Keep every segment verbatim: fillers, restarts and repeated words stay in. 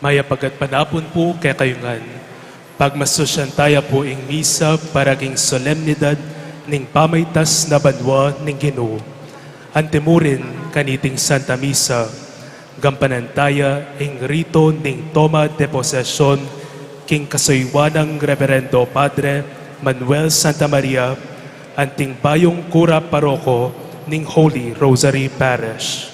Mayap a gatpanapun pu kekayu ngan. Pagmasusyan taya pu ing misa para king solemnidad ning pamaitas na banua ning Ginu. Antimurin kaniting Santa Misa, gampanan taya ing rito ning toma de posesyon king kasuyuan nang Reverendo Padre Manuel Santa Maria, anting bayung kura paroko ning Holy Rosary Parish.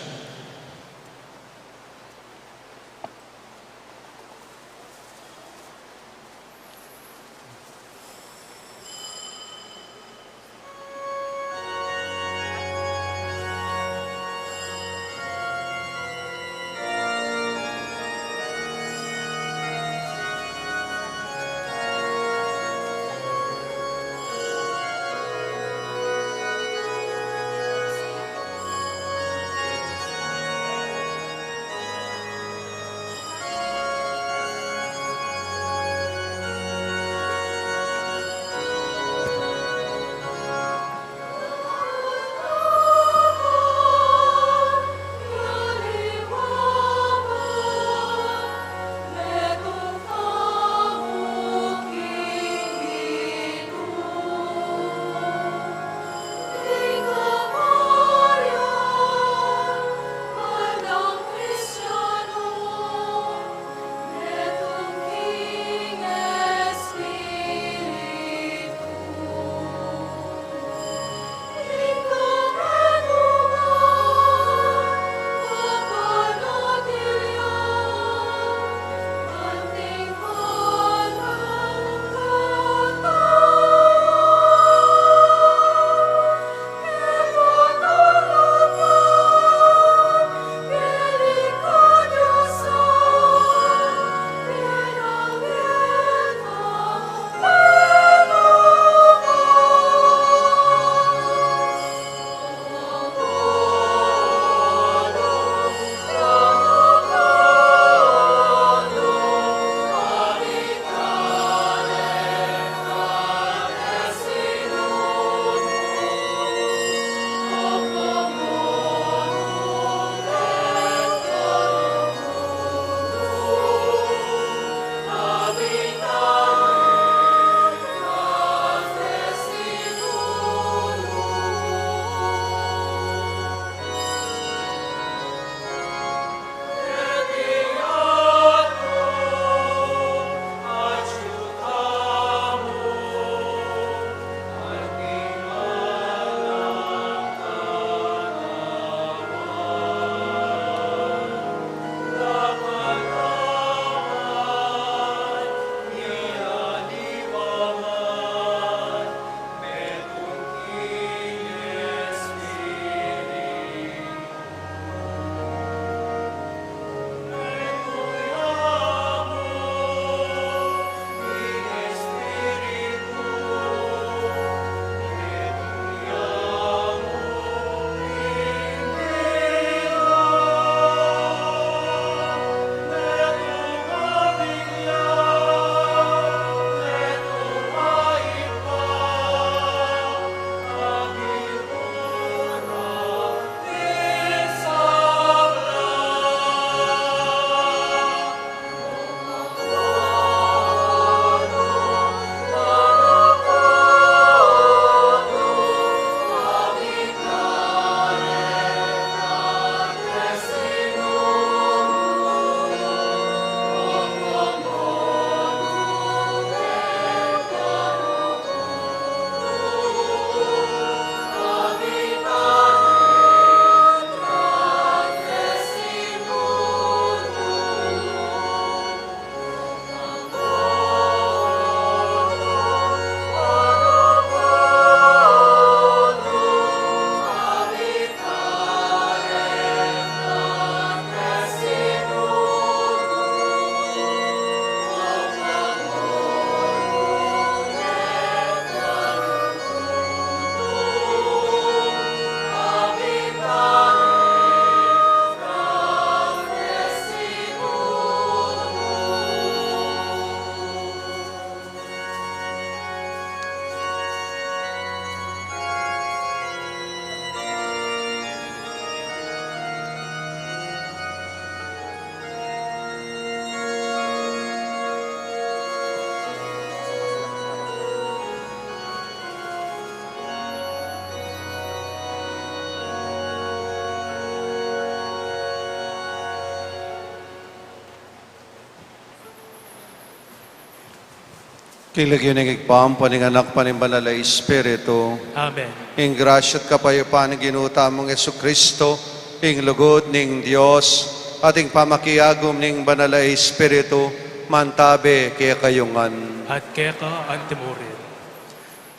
King lagyu ning Ibpa, ampo ning Anak, ampo ning Banal a Espiritu. Amen. Ing grasya at kapayapaan ning Ginu tamung Jesucristo, ing lugud ning Dios, at ing pamakiagum ning Banal a Espiritu, mantabe kekayu ngan. At keka antimurin.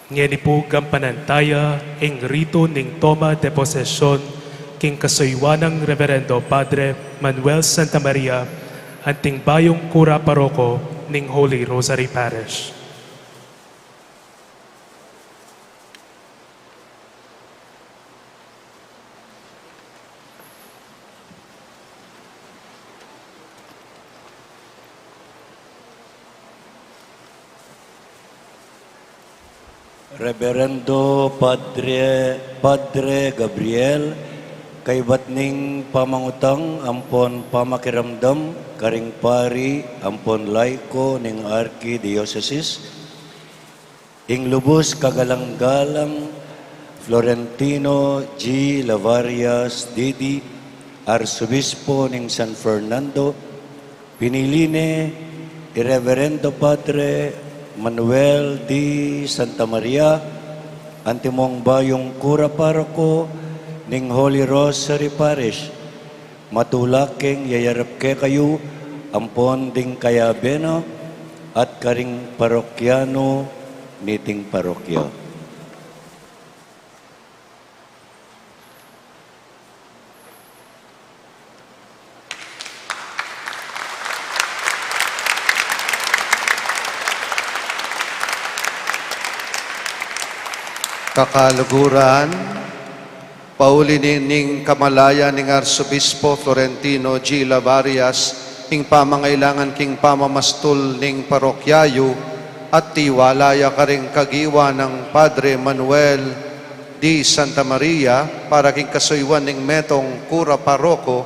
Ngeni pu gampanan taya ing ritu ning toma de posesion king kasuyuan nang Reverendo Padre Manuel Santa Maria, anting bayung kura paroko ning Holy Rosary Parish. Reverendo Padre, Padre Gabriel, kaibat ning pamangutang ampon pamakiramdam karing pari ampon laiko ning Arkidiosesis, ing lubus kagalang-galang Florentino G. Lavarias D D, Arsobispo ning San Fernando, pinili ne i Reverendo Padre Manuel D. Santa Maria, antimong bayung kura paroko ning Holy Rosary Parish, matula keng yayarap kekayu ampon ding kayabe na at karing parokyano niting parokya. Kakaluguran, pauli ning kamalayan ning Arsobispo Florentino G. Lavarias, ing pamangailangan king pamamastul ning parokya yu at tiwala ya karing kagiwan nang Padre Manuel D. Santa Maria para king kasuyuan ning metong kura paroko,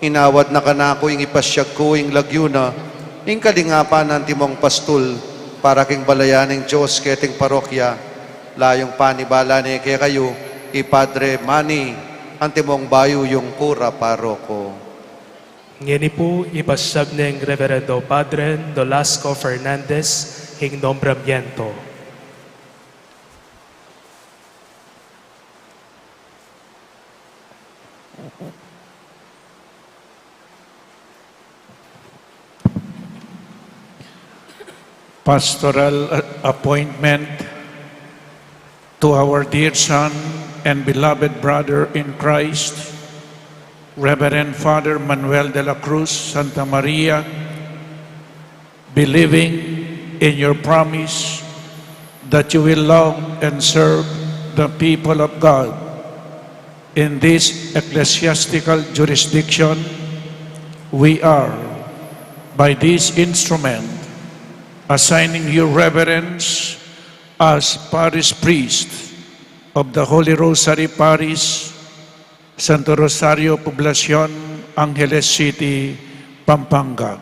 inawad na kanaku ing ipasyag ku ing lagyu na ing kalingapan antimong pastul para king balayan ning Dios keting parokya. Layung panibala ne kekayu i Padre Manny, antimong bayu yung kura paroko. Ngeni pu, ipasyag neng Reverendo Padre Nolasco Fernandez ing nombramiento. Pastoral a-, appointment to our dear son and beloved brother in Christ, Reverend Father Manuel de la Cruz Santa Maria, believing in your promise that you will love and serve the people of God in this ecclesiastical jurisdiction, we are, by this instrument, assigning you reverence as parish priest of the Holy Rosary Parish, Santo Rosario Poblacion, Angeles City, Pampanga.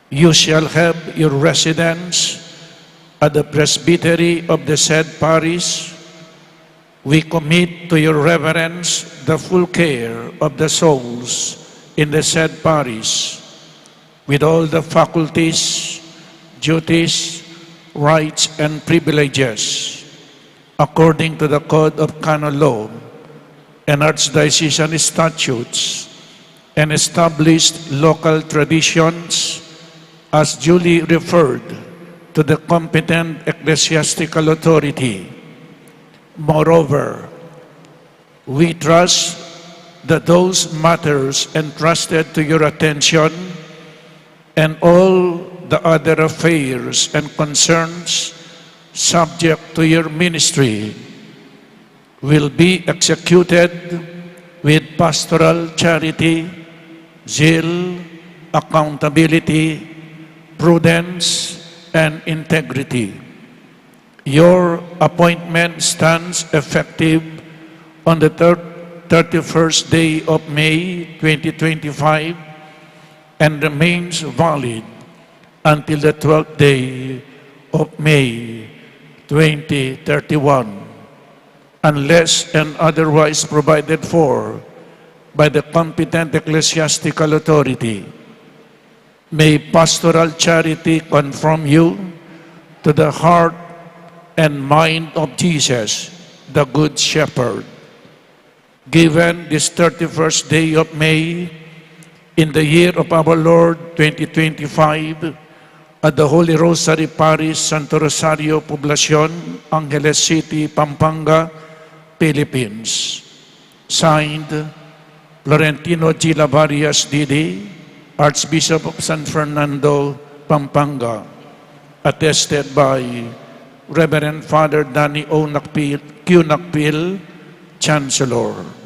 You shall have your residence at the presbytery of the said parish. We commit to your reverence the full care of the souls in the said parish, with all the faculties, duties, rights, and privileges, according to the Code of Canon Law and Archdiocesan statutes and established local traditions as duly referred to the competent ecclesiastical authority. Moreover, we trust that those matters entrusted to your attention and all the other affairs and concerns subject to your ministry will be executed with pastoral charity, zeal, accountability, prudence, and integrity. Your appointment stands effective on the thir-, thirty-first day of May twenty twenty-five and remains valid until the twelfth day of May twenty thirty-one, unless and otherwise provided for by the competent ecclesiastical authority. May pastoral charity confirm you to the heart and mind of Jesus, the Good Shepherd, given this thirty-first day of May, in the year of our Lord twenty twenty-five, at the Holy Rosary Parish, Santo Rosario Poblacion, Angeles City, Pampanga, Philippines. Signed, Florentino G. Lavarias, D D, Archbishop of San Fernando, Pampanga. Attested by Reverend Father Danny O. Nakpil, Q. Nakpil, Chancellor.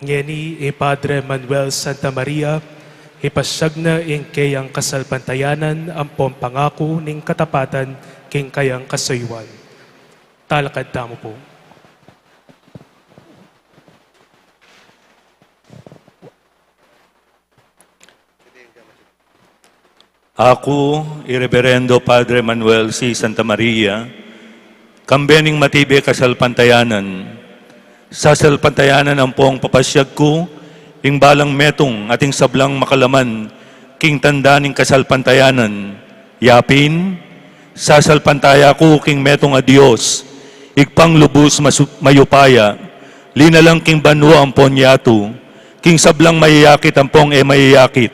Ngeni i Padre Manuel Santa Maria, ipasyag na ing keyang kasalpantayanan ampong pangaku ning katapatan king kayang kasuyuan. Talakad tamu pu. Aku, i Reberendo Padre Manuel C. Santa Maria, kambe ning matibe kasalpantayanan, sasalpantayanan ampong papasyag ku ing balang metung at ing sablang makalaman king tanda ning kasalpantayanan, yapin, sasalpantaya ku king metung a Dios, Ibpang lubus masu-, mayupaya, linalang king banua ampon yatu, king sablang mayayakit ampong e mayayakit,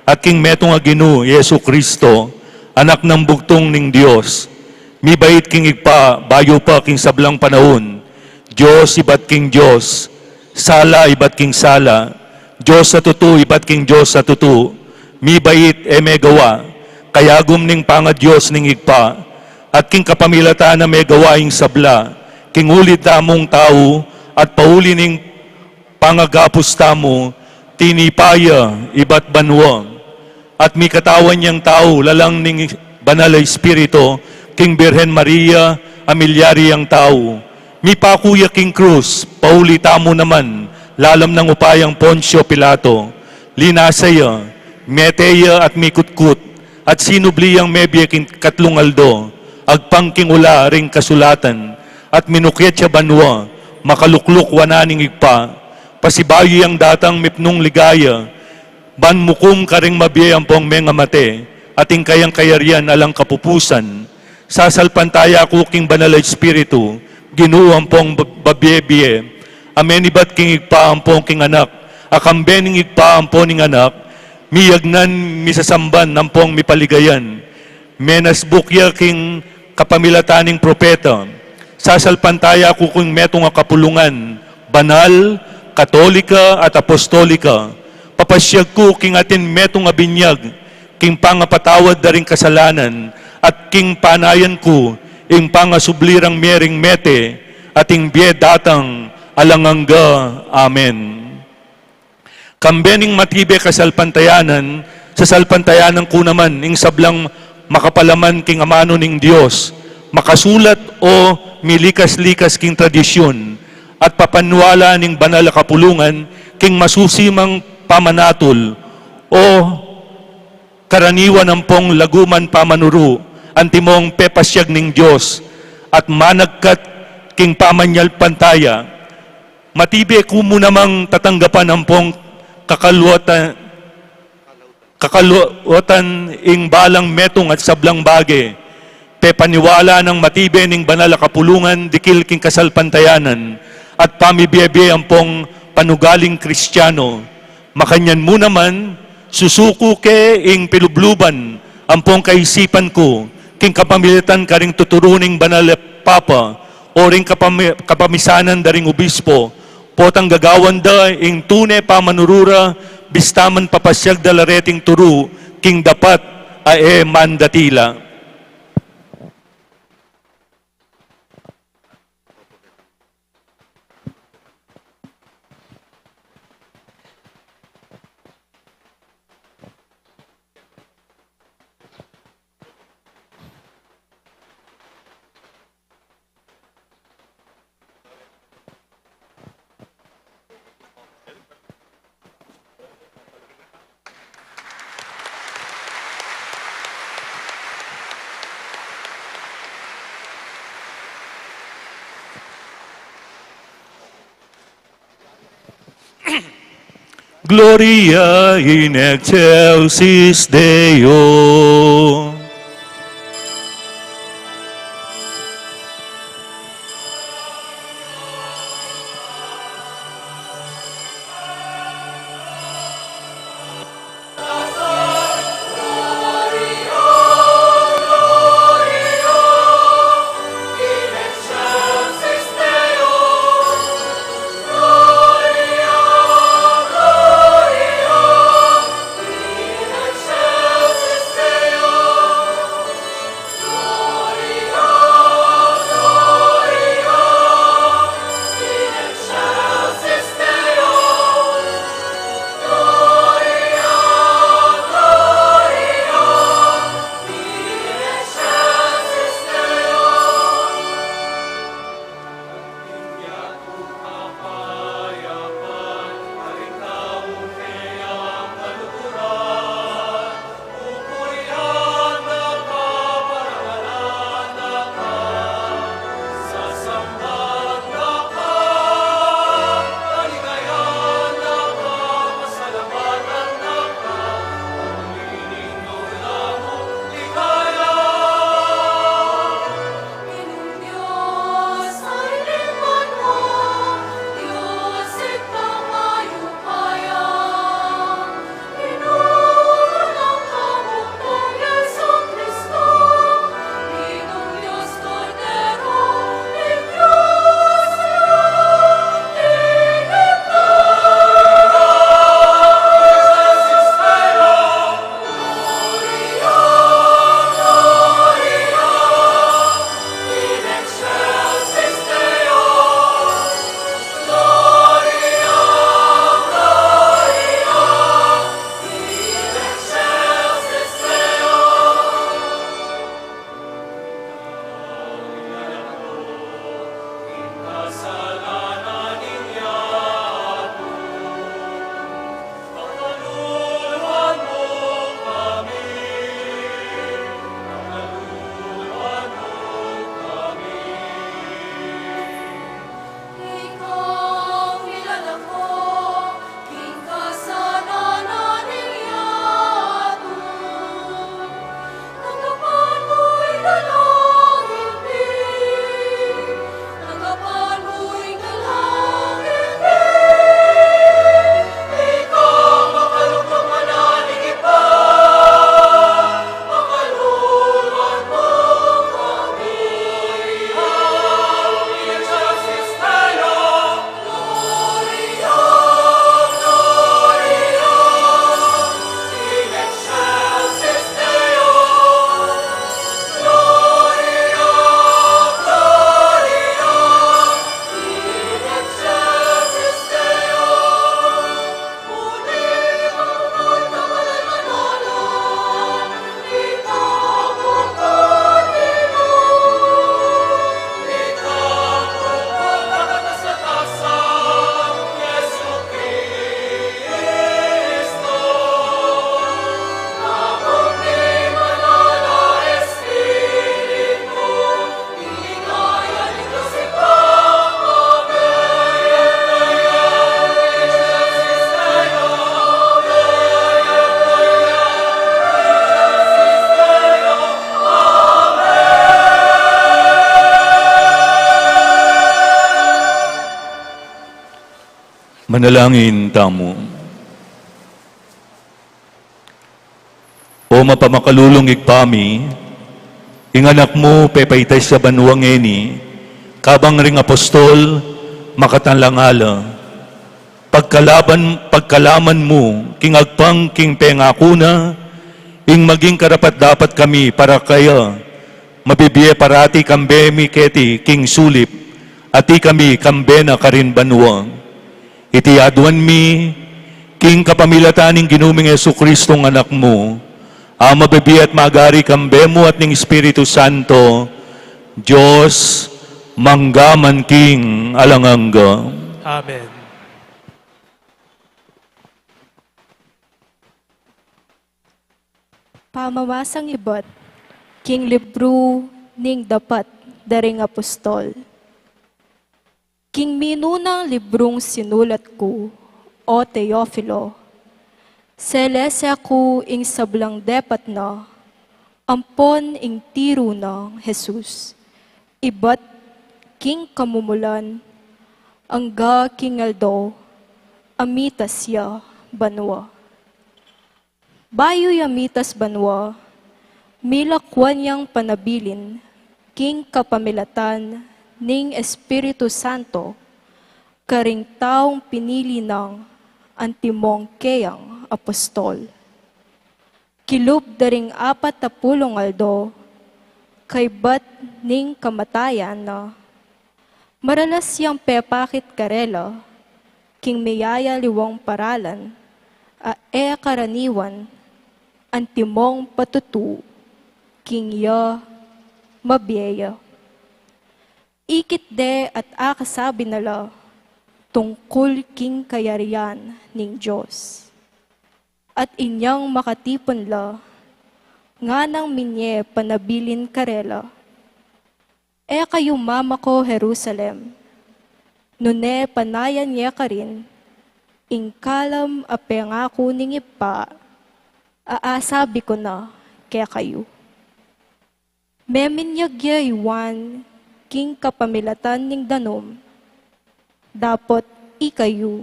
at king metung a Ginu, Jesu Kristo, Anak nang bugtung ning Dios, mibait king Ibpa, bayu pa king sablang panaun, Dios ibat king Dios, sala ibat king sala, Dios a tutu ibat king Dios a tutu, mibait e megawa, kayagum ning pangaDios ning Ibpa, at king kapamilatan na megawa ing sabla, king uli tamung tau, at pauli ning pangagapus tamu, tinipa ya ibat banua. At mikatawan yang tau, lalang ning Banal a Espiritu, king Birhen Maria, a milyari yang tau. Mipaku ya king krus, pauli tamu naman, lalam nang upayang Poncio Pilato. Linasa ya, mete ya at mikutkut, at sinubli yang mebie king katlung aldo, agpang king ula ring kasulatan, at minukyat ya banua, makalukluk wanan ning Ibpa, pasibayu yang datang mipnung ligaya, ban mukum karing mabie ampong mengamate, at ing kayang kayarian alang kapupusan. Sasalpantaya ku king Banal a Espiritu, Ginu ampong bab-, babie-bie, a menibat king Ibpa ampong king Anak, a kambe ning Ibpa ampong ning Anak, miyagnan misasamban ampong mipaligayan. Menasbuk ya king kapamilatan ning propeta. Sasalpantaya ku king metung a kapulungan, banal, katolika, at apostolika. Papasyag ku king atin metung a binyag, king pangapatawad da ring kasalanan, at king panayan ku, ing pangasubli rang mie ring mete, at ing bie datang alang angga. Amen. Kambe ning matibe kasalpantayanan, sasalpantayanan ku naman ing sablang makapalaman king amanu ning Dios, makasulat o milikas-likas king tradisyun, at papaniwala ning banal a kapulungan king masusi mang pamanatul, o karaniwan ampong laguman pamanuru, antimong pepasyag ning Dios, at managkat king pamanyalpantaya. Matibe ku mu namang tatanggapan ampong kakaluatan, kakaluatan ing balang metung at sablang bage, pepaniwala nang matibe ning banal a kapulungan dikil king kasalpantayanan at pamibie-bie ampong panugaling Kristiano. Makanyan mu naman, susuku ke ing pilubluban ampong kaisipan ku, king kapamilatan karing tuturu ning banal a Papa, o ring kapami-, kapamisanan da ring obispo, potang gagawan da ing tune pamanuru ra, bista man papasyag da la reting turu, king dapat a e mandatila. Gloria in excelsis Deo. Manalangin tamu. O mapamakalulung Ibpa mi, ing Anak mu pepaitas ya banua ngeni, kabang ring apostol makatalangala. Pagkalaban, pagkalaman mu king agpang king pengaku na, ing maging karapat-dapat kami para kaya, mabibie parati kambe mi keti king sulip, at ikami kambe na karin banua. Iti aduan mi king kapamilatan ning Ginu ming Jesucristo, ing Anak mu, a mabibie at magari kambe mu at ning Espiritu Santo, Dios, mangga man king alang angga. Amen. Pamamasang ibat king libru ning Dapat da ring Apostol. King minunang librung sinulat ku, O Teofilo, selese ku ing sablang depat na ampon ing tiru nang Jesus, ibat king kamumulan angga king aldo a mitas ya banua. Bayu ya mitas banua, milakwan yang panabilin king kapamilatan ning Espiritu Santo karing taung pinili nang antimong keyang apostol. Kilub da ring apat a pulung aldo kaybat ning kamatayan na, maralas yang pepakit karela king miyayaliwang paralan a e karaniwan antimong patutu king ya mabie ya. Ikit de at akasabi na la tungkul king kayarian ning Dios. At inyang makatipun la, nganang minye panabilin karela, e kayu mamako Jerusalem, nune panayan ye karin ing kalam a pengaku ning Ibpa a asabi ku na kekayu. Meminyag ya i Juan king kapamilatan ning danum, dapot ikayu,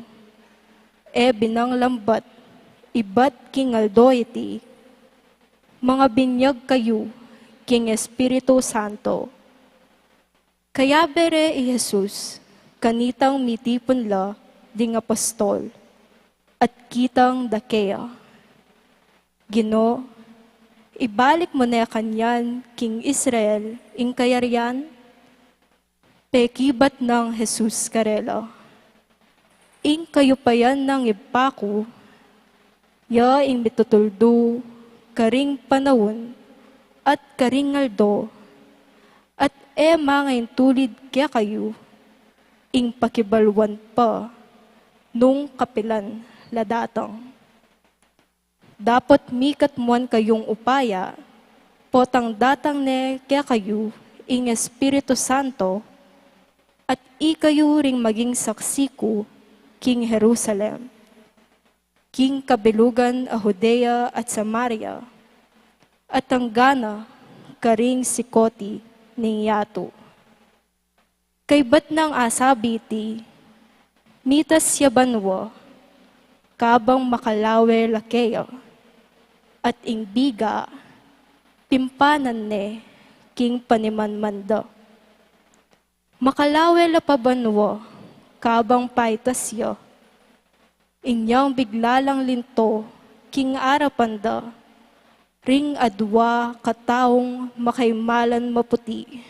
e binang lambat ibat king aldo iti, mangabinyag kayu king Espiritu Santo. Kayabe re i Jesus kanitang mitipun la ding apostol, at kitang da keya, Ginu, ibalik mu ne kanyan king Israel ing kayarian? Pekibat nang Jesus karela, Ing kayupayan nang Ibpa ku, ya ing mitutuldu karing panaun at karing aldo, at e mangaintulid kekayu ing pakibaluan pa nung kapilan la datang. Dapot mikatmuan kayung upaya, potang datang ne kekayu ing Espiritu Santo, at ikayu ring maging saksi ku king Jerusalem, king kabilugan a Judea at Samaria, at anggana karing sikoti ning yatu. Kaybat nang asabi iti, mitas ya banua, kabang makalawe la keya, at ing biga, pimpanan ne king panimanman da. Makalawe la pa banua, kabang paitas ya, inyang bigla lang linto king arapan da ring adua kataung makaimalan maputi.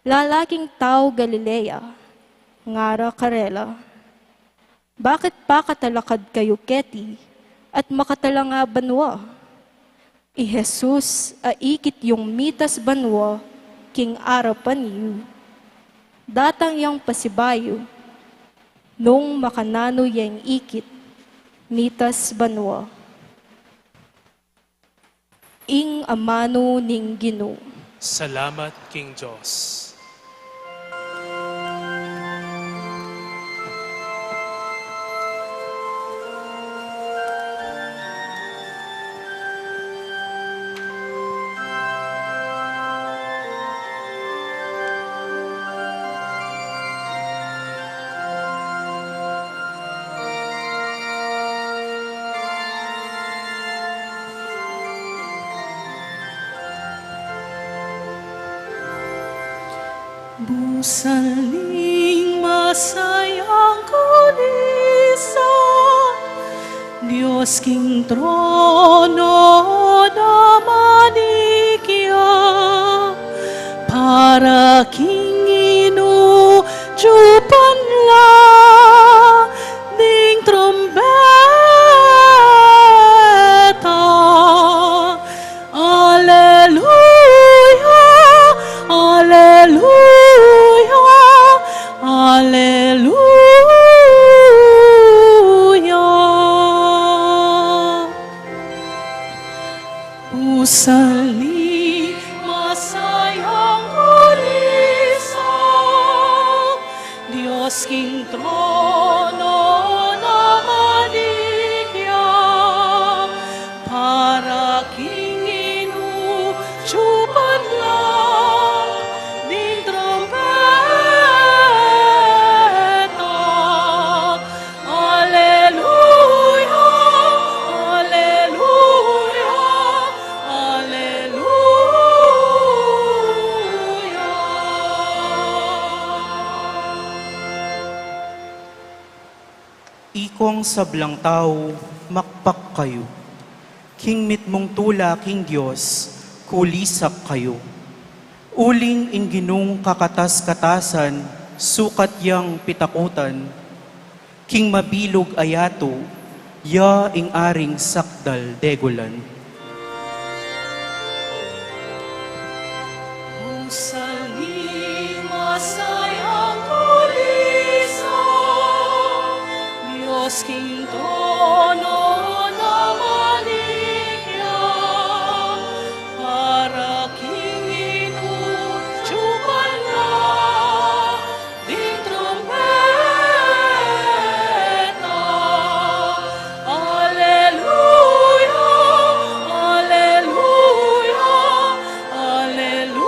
Lalaking tau Galilea, ngara karela, bakit pakatalakad kayu keti at makatalanga banua? I Jesus a ikit yung mitas banua king arapan yu, datang yang pasibayu, nung makananu yang ikit mitas banua. Ing amanu ning Ginu. Salamat king Dios. Busan ning masayang kulisan, Dios king trono na manikya, para king inudyupan la ning trumpeta. Aleluya, aleluya, aleluya. Busan ning masayang kulisan, Dios king trono na Sablang tau, makpak kayu. King mitmung tula king Dios, kulisak kayu. Uling ing Ginung kakatas-katasan, sukat yang pitakutan, king mabilug a yatu, ya ing aring sakdal degulan. Busal ning masayang kulisak, Dios king trono na maligya, para king inutupan na ding trumpeta. Aleluya, aleluya, aleluya.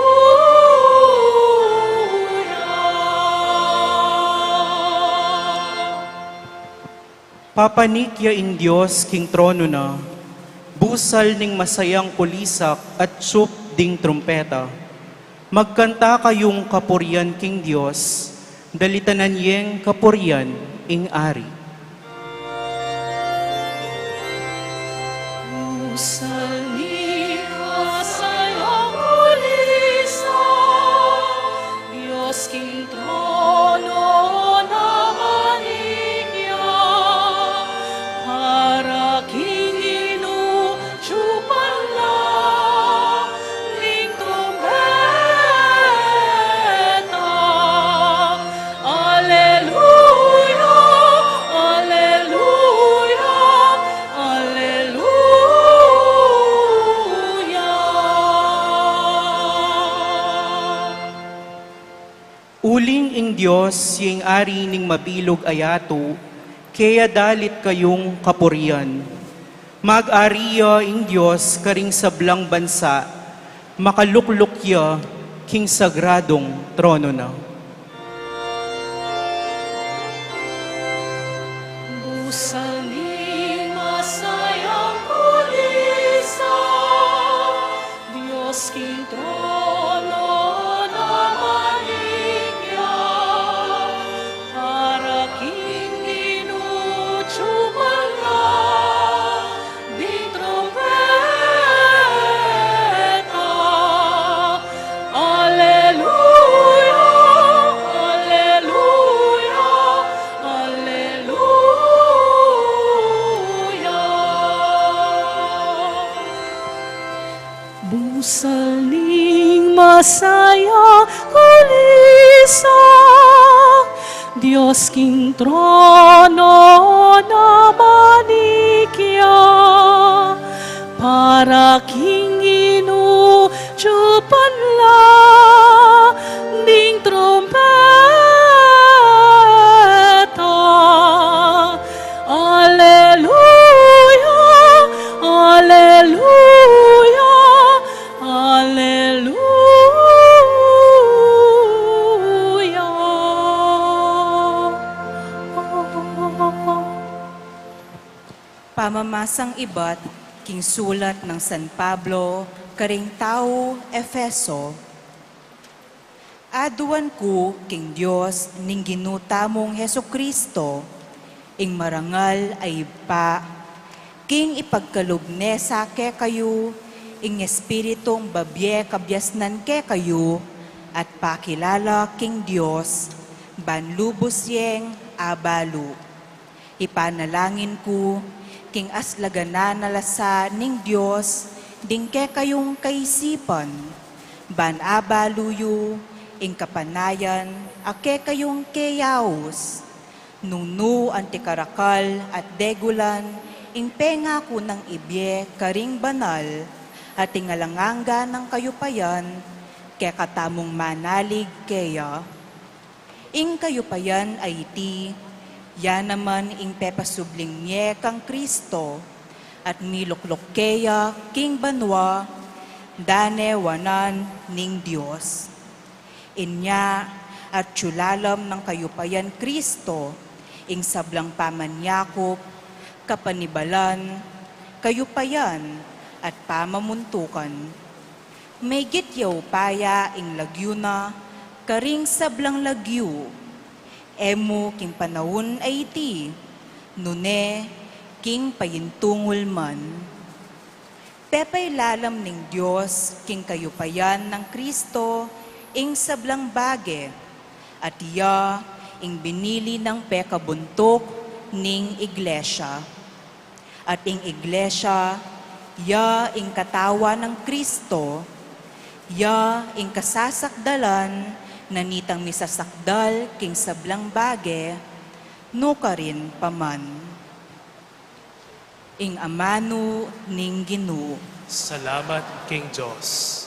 Papanik ya ing Dios king trono na, busal ning masayang kulisak at tsup ding trumpeta. Magkanta kayung kapurian king Dios, dalitanan yeng kapurian ing Ari. Busal ning masayang kulisak, Dios king trono na maligya, para king inutupan na ding trumpeta. Aleluya, aleluya, aleluya. Uling ing Dios, ya ing Ari ning mabilug a yatu, kaya dalit kayung kapurian. Mag-ari ya ing Dios karing sablang bansa, makalukluk ya king sagradung trono na. Busal ning masayang kulisak, Dios king trono na maligya, para king inutupan na ding trumpeta. Aleluya, aleluya, aleluya. Busal ning masayang kulisak, Dios king trono na maligya, para king inutupan na ding trumpeta. Aleluya, aleluya, aleluya. Pamamasang ibat king sulat nang San Pablo karing taga Efeso. Aduan ku king Dios ning Ginu tamung Jesucristo, ing marangal a Ibpa, king ipagkalub ne sa kekayu ing Espiritung babie kabiasnan kekayu, at pakilala king Dios, ban lubus yeng abalu. Ipanalangin ku, king aslaganan a lasa ning Dios ding kekayung kaisipan, ban abalu yu ing kapanayan a kekayung keyaus, nung nu anti karakal at degulan ing pengaku nang ibie karing banal, at ing alang angga nang kayupayan kekatamung manalig keya. Ing kayupayan a iti, ya naman ing pepasubling mie kang Kristo, at milukluk keya king banua, dane wanan ning Dios. Inya, atyu lalam nang kayupayan Kristo ing sablang pamanyakup, kapanibalan, kayupayan, at pamamuntukan. Migit ya upaya ing lagyu na karing sablang lagyu. E mu king panaun a iti, Nune king paintungul man, pepailalam ning Dios king kayupayan nang Kristo ing sablang bage, at iya ing binili nang pekabuntuk ning iglesia. At ing iglesia, ya ing katawan nang Kristo, ya ing kasasakdalan na nitang misasakdal king sablang bage, nukarin pa man. Ing amanu ning Ginu. Salamat king Dios.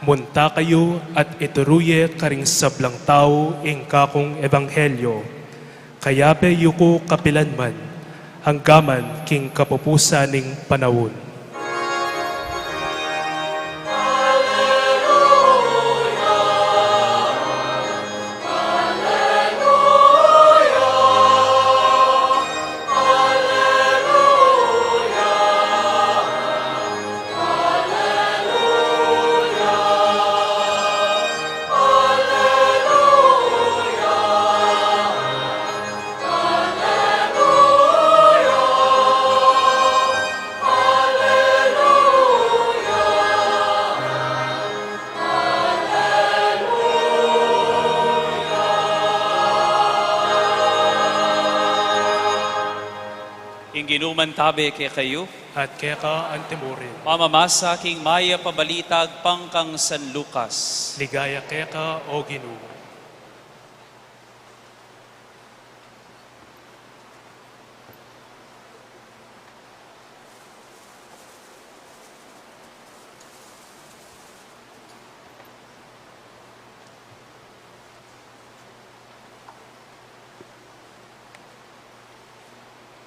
Munta kayu at ituru ye karing sablang tau ing kakung ebanghelyo. Kayabe yu ku kapilan man, anggaman king kapupusan ning panaun. Ing Ginu mantabe kekayu. At keka antimurin. Pamamasa king Mayap a Balita agpang kang San Lucas. Ligaya keka, O Ginu.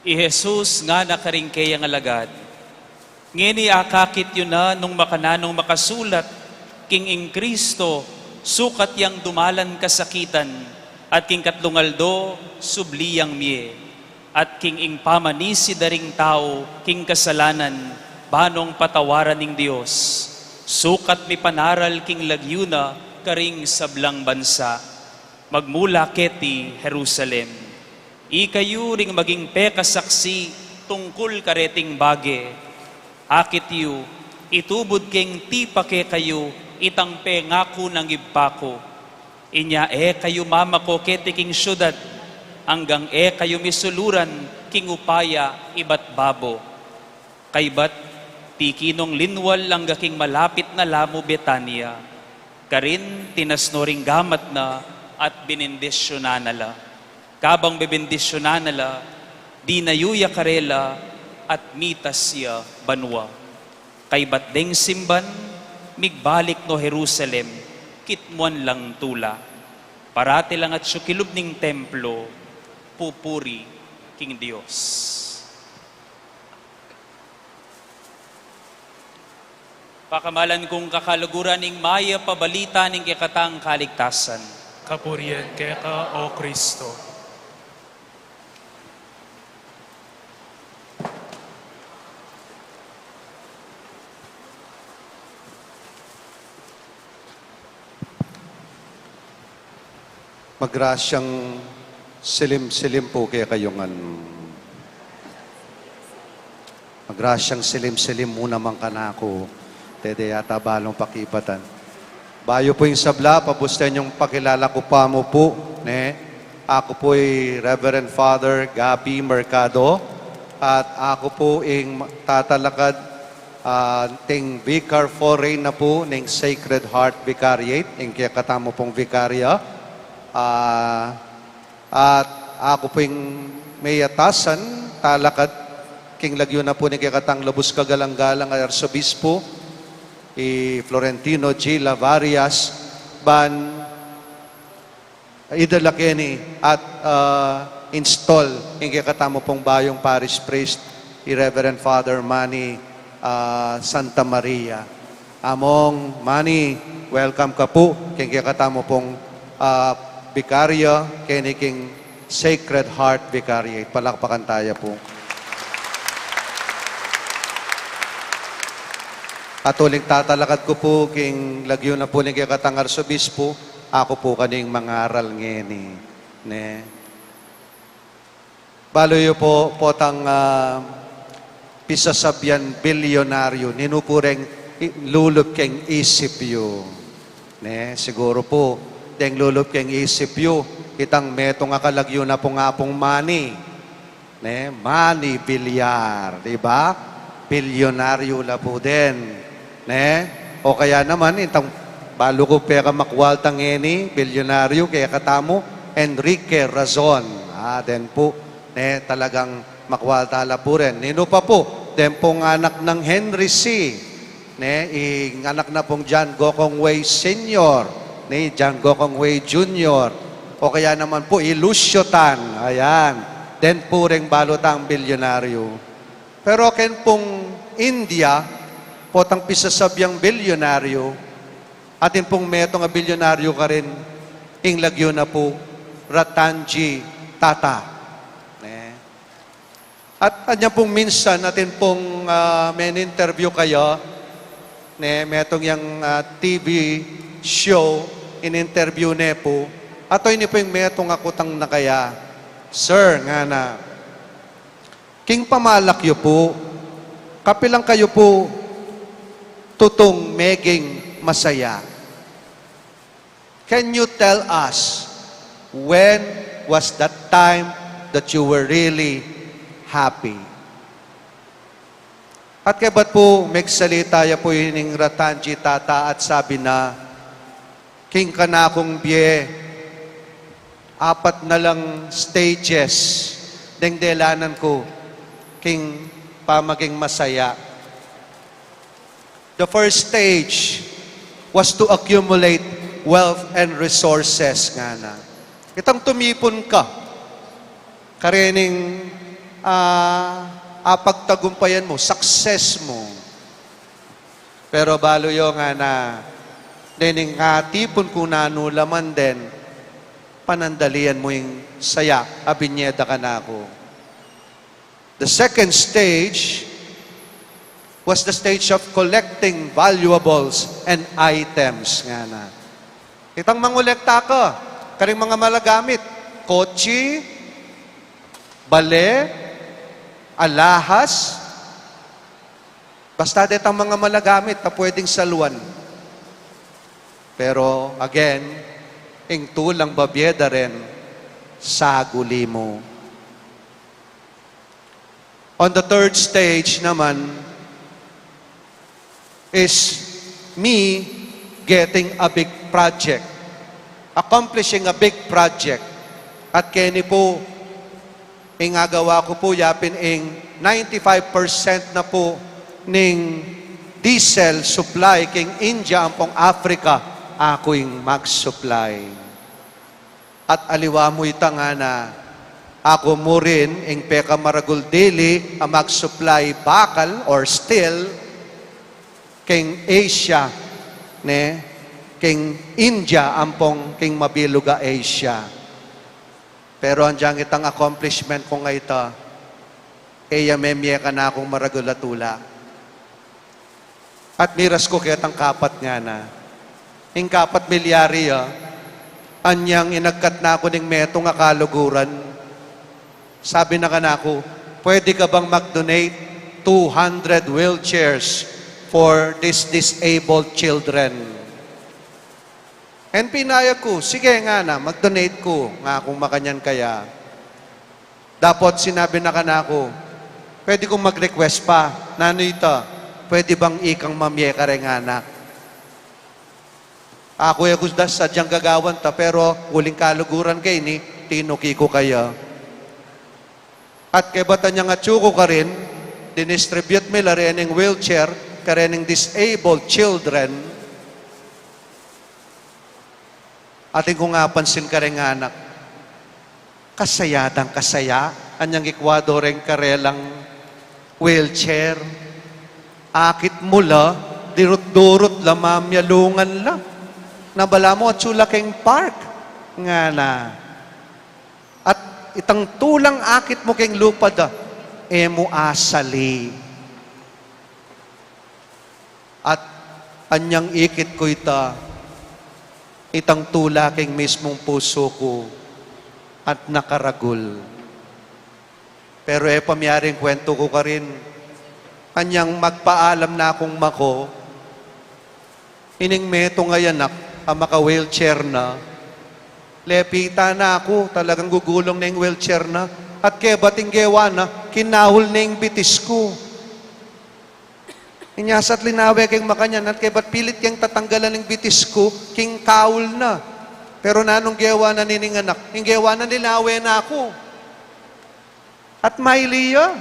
I Jesus ngana karing keyang alagad, "Ngeni akakit yu na nung makananung makasulat king ing Kristo sukat yang dumalan kasakitan, at king katlung aldo subli yang mie, at king ing pamanisi da ring tau king kasalanan banong patawaran ning Dios, sukat mipanaral king lagyu na karing sablang bansa. Magmula keti Jerusalem. Ikayu ring maging pekasaksi tungkul kareting bage. Akit yu, itubud keng tipa kekayu itang pengaku nang Ibpa ku. Inya e kayu mamako keti king siudad, anggang e kayu misuluran king upaya ibat babo." Kaybat, tiki nong linwal angga king malapit na la mu Betania. Karin, tinasno ring gamat na at binindisyunan na la. Kabang binindisyunan na la, dinayu ya karela at mitas ya banua. Kaybat deng simban, migbalik no Jerusalem, kitmuan lang tula. Parati lang atyu kilub ning templo, pupuri king Dios. Pakamalan kung kakaluguran, ing Mayap a Balita ning kekatang kaligtasan. Kapurian keka, O Kristo. Magrasyang silim-silim pu kekayu ngan. Magrasyang silim-silim mu naman kanaku. Dede yata balung pakibatan. Bayu pu ing sabla, pabusten yung pakilala ku pa mu pu, ne? Aku pu i Reverend Father Gabby Mercado, at aku pu ing tatalakad, ah, ting Vicar Foreign na pu ning Sacred Heart Vicariate, ing kekatamu pung vikarya. Ah, at Aku pu ing meyatasan talakad king lagyu na pu ning kekatang lubus kagalang-galang a Arsobispo, i Florentino G. Lavarias, ban idala keni at, ah, install ing kekatamu pung bayung parish priest, i Reverend Father Manny, ah, Santa Maria. Among Manny, welcome ka pu king kekatamu pung, ah, bikaryo keni king Sacred Heart Vicariate. Palakpakan taya pu. At uling tatalakad ku pu king lagyu na pu ning kekatang Arsobispo, aku pu kaning mangaral ngeni, ne? Balu yu pu, potang, ah, pisasabyan bilyonaryo, ninu pu reng i-, lulub keng isip yu? Ne, siguru pu, deng lulub keng isip yu, itang metung a kalagyu na pung Apung Manny. Ne, Manny Villar, di ba? Bilyonaryo la pu den. Ne? O kaya naman, itang balu ku pekamakwalta ngeni, bilyonaryo, kekatamu, Enrique Razon. Ah, den pu. Ne, talagang makwalta la pu rin. Ninu pa pu? Den pung anak nang Henry C. Ne, ing anak na pung John Gokongwei Senior, ne, John Gokongwei Junior, o kaya naman pu i Lucio Tan, ayan, den pu reng balu tang bilyonaryo. Pero ken pung India, potang pisasabyang bilyonaryo, atin pung metung a bilyonaryo karin, ing lagyu na pu Ratanji Tata. Ne? At anya pung minsan, atin pung, ah, men-interview kaya, ne, metung yang, ah, T V show, in-interview ne pu, ato ini pu ing metung a kutang na kaya, "Sir," ngana, "king pamalak yu pu, kapilan kayu pu tutung meging masaya?" Can you tell us when was that time that you were really happy? At kebat pu, megsalita ya pu ining Ratanji Tata at sabi na, "King kanakung bie, apat na lang stages deng delanan ku king pamaging masaya." The first stage was to accumulate wealth and resources, ngana. Itang tumipun ka karening, ah, apagtagumpayan mu, success mu. Pero balu yu, ngana, dening katipun ku nanu la man den, panandalian mu ing saya a binye da kanaku. The second stage was the stage of collecting valuables and items, ngana. Itang mangolekta ka karing mga malagamit, kotse, bale, alahas, basta detang mga malagamit a pwedeng saluan. Pero again, ing tulang babie da rin, saguli mu. On the third stage naman is me getting a big project, accomplishing a big project. At keni pu, ing agawa ku pu, yapin ing ninety-five percent na pu ning diesel supply king India ampong Africa, aku ing mag-supply. At aliwa mu ita, ngana, aku mu rin ing pekamaragul dili a mag-supply bakal or steel king Asia, ne, king India ampong king mabilug a Asia. Pero agyang itang accomplishment kung a ita, e ya memie kanakung maragul a tula. At miras ku ketang kapat, ngana. Ing kapat milyari ya, anyang inagkat na ku ning metung a kaluguran, sabi na kanaku, "Pwede ka bang mag-donate two hundred wheelchairs for these disabled children?" And pinayag ku, "Sige," ngana, "mag-donate ku," ngakung makanyan kaya. Dapot sinabi na kanaku, "Pwede kung mag-request pa." "Nanu ita?" "Pwede bang ikang mamie kareng anak?" Aku e ku da sadyang gagawan ta, pero uling kaluguran ke ini, Tinuki ku kaya. At kebatan yang atyu ku karin, dinistribute mi la rening wheelchair kareng disabled children. Atin kung apansin kareng anak, kasaya dang kasaya anyang ikwa do reng karelang wheelchair. Akit mu la, dirut-durut la, mamialungan la. Na balamu atyu la keng park, ngana. At itang tulang akit mu keng lupa da, e mu asali. At anyang ikit ku ita, itang tula keng mismung pusu ku at nakaragul. Pero e pa miari ing kwentu ku karin, anyang magpaalam na kung mako, ining metung a anak a maka-wheelchair na, lepitan na ku, talagang gugulung na ing wheelchair na, at kebat ing gewa na, kinahul na ing bitis ku. Inya sa at linawe keng makanyan, at kebat pilit keng tatanggalan ing bitis ku, king kahul na. Pero nanung gewa na nining anak? Ing gewa na, linawe na ku. At maili ya.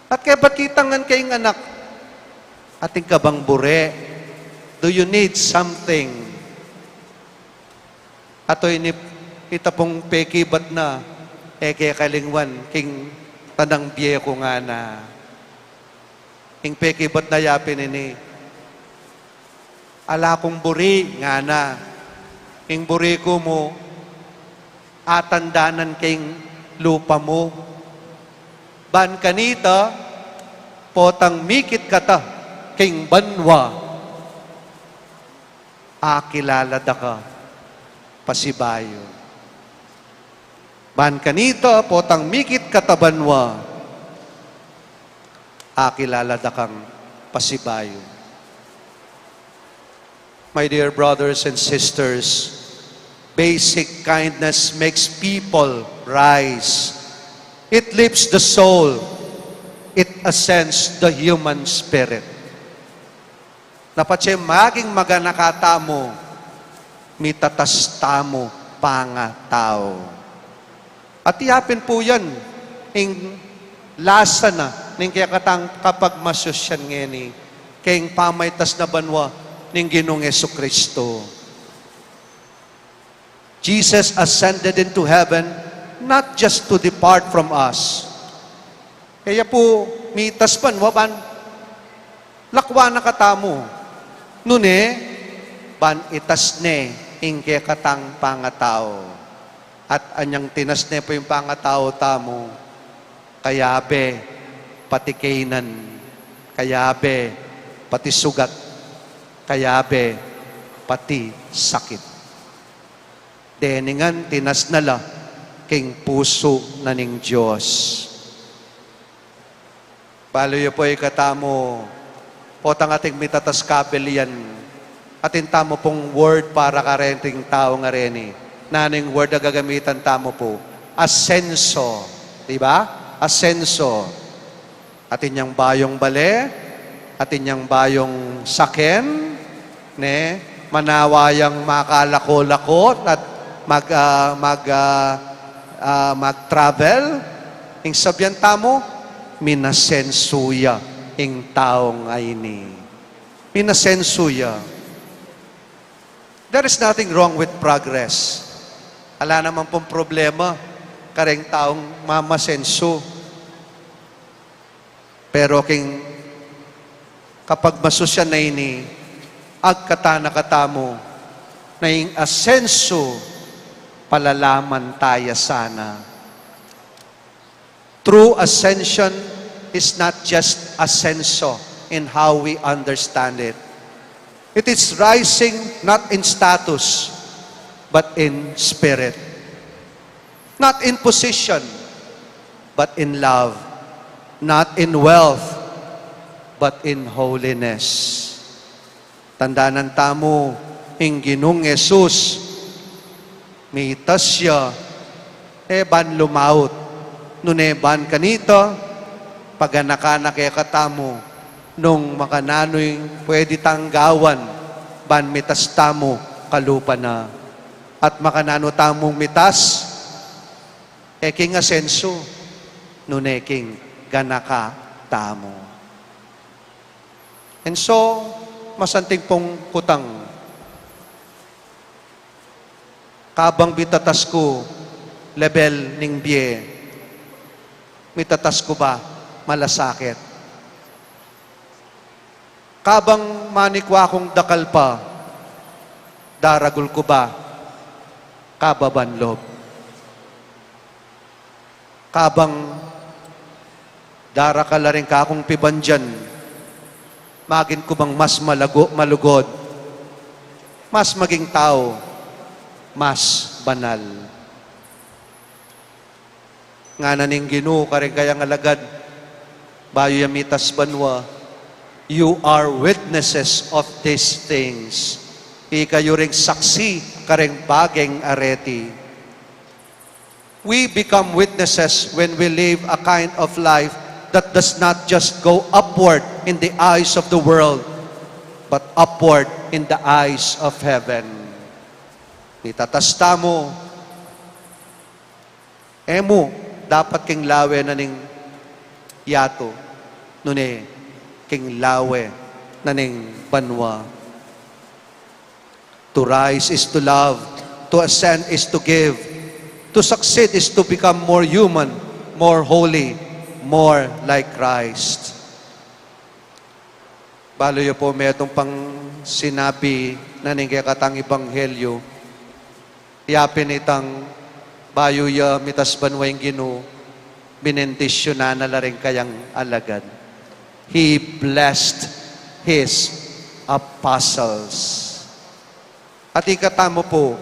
At kebat kita ngan keng anak, atin ka bang buri? Do you need something? Ato ini, ita pung pekibat na, e ke kalingwan king tanang bie ku, ngana. Ing pekibat na yapin ini, ala kung buri, ngana. Ing buri ku mu, atandanan keng lupa mu. Ban kanita, potang mikit kata keng banua, akilala da ka pasibayu. Ban kanita, potang mikit kata banua, akilala da kang pasibayu. My dear brothers and sisters, basic kindness makes people rise. It lifts the soul. It ascends the human spirit. Na patse maging maganaka tamu, mitatas tamu pangatau. At yapin pu yan ing lasa na ning kekatang kapagmasusyan ngeni keng pamaitas na banua ning Ginung Jesucristo. Jesus ascended into heaven not just to depart from us. Kaya pu, mitas banua ban lakwan na katamu. Nune, ban itas ne ing kekatang pangatau. At anyang tinas ne pu ing pangatau tamu, kayabe pati kaynan, kayabe pati sugat, kayabe pati sakit. Deni ngan tinas na la king pusu na ning Dios. Balu yu pu, ikatamu, potang ating mitatas kabil yan, atin tamu pung word para kareting tau ngareni. Nanu ing word a gagamitan tamu pu? Asenso. Di ba? Asenso. Atin yang bayung bale, atin yang bayung saken, ne, manawa yang makalako-lako at mag, ah, mag, ah, ah, mag-travel. Ing sabian tamu, minasensu ya ing taung ayni. Minasensu ya. There is nothing wrong with progress. Ala naman pung problema kareng taung mamasensu. Pero king kapagmasusyan na ini, agkatan na katamu na ing asensu, palalamantayasan na. True ascension is not just asenso in how we understand it. It is rising not in status, but in spirit. Not in position, but in love. Not in wealth, but in holiness. Tandanan tamu, ing Ginung Jesus, mitas ya, e ban lumaut, nune ban kanita, paganakan na kekatamu, nung makananu ing pwede tang gawan, ban mitas tamu kalupa na. At makananu tamung mitas, E king asensu, nune king ganaka tamu. And so, masanting pung kutang, kabang mitatas ku lebel ning bie, mitatas ku ba malasakit? Kabang manikwa kung dakal pa, daragul ku ba kababan lob? Kabang darakal la ring kakung pibandian, magin ku bang mas malago-, malugod, mas maging tau, mas banal? Ngana ning Ginu karing kayang alagad, bayu ya mitas banua, "You are witnesses of these things." Ikayu ring saksi karing bageng areti. We become witnesses when we live a kind of life that does not just go upward in the eyes of the world, but upward in the eyes of heaven. Mitatas tamu, e mu dapat king lawe na ning yatu, nune king lawe na ning banua. To rise is to love, to ascend is to give, to succeed is to become more human, more holy, more like Christ. Balu yu pu metung pang sinabi na ning kekatang ebanghelyu, yapin itang bayu ya mitas banua ing Ginu, binendisyunan na la ring kayang alagad. He blessed his apostles. At ikatamu pu,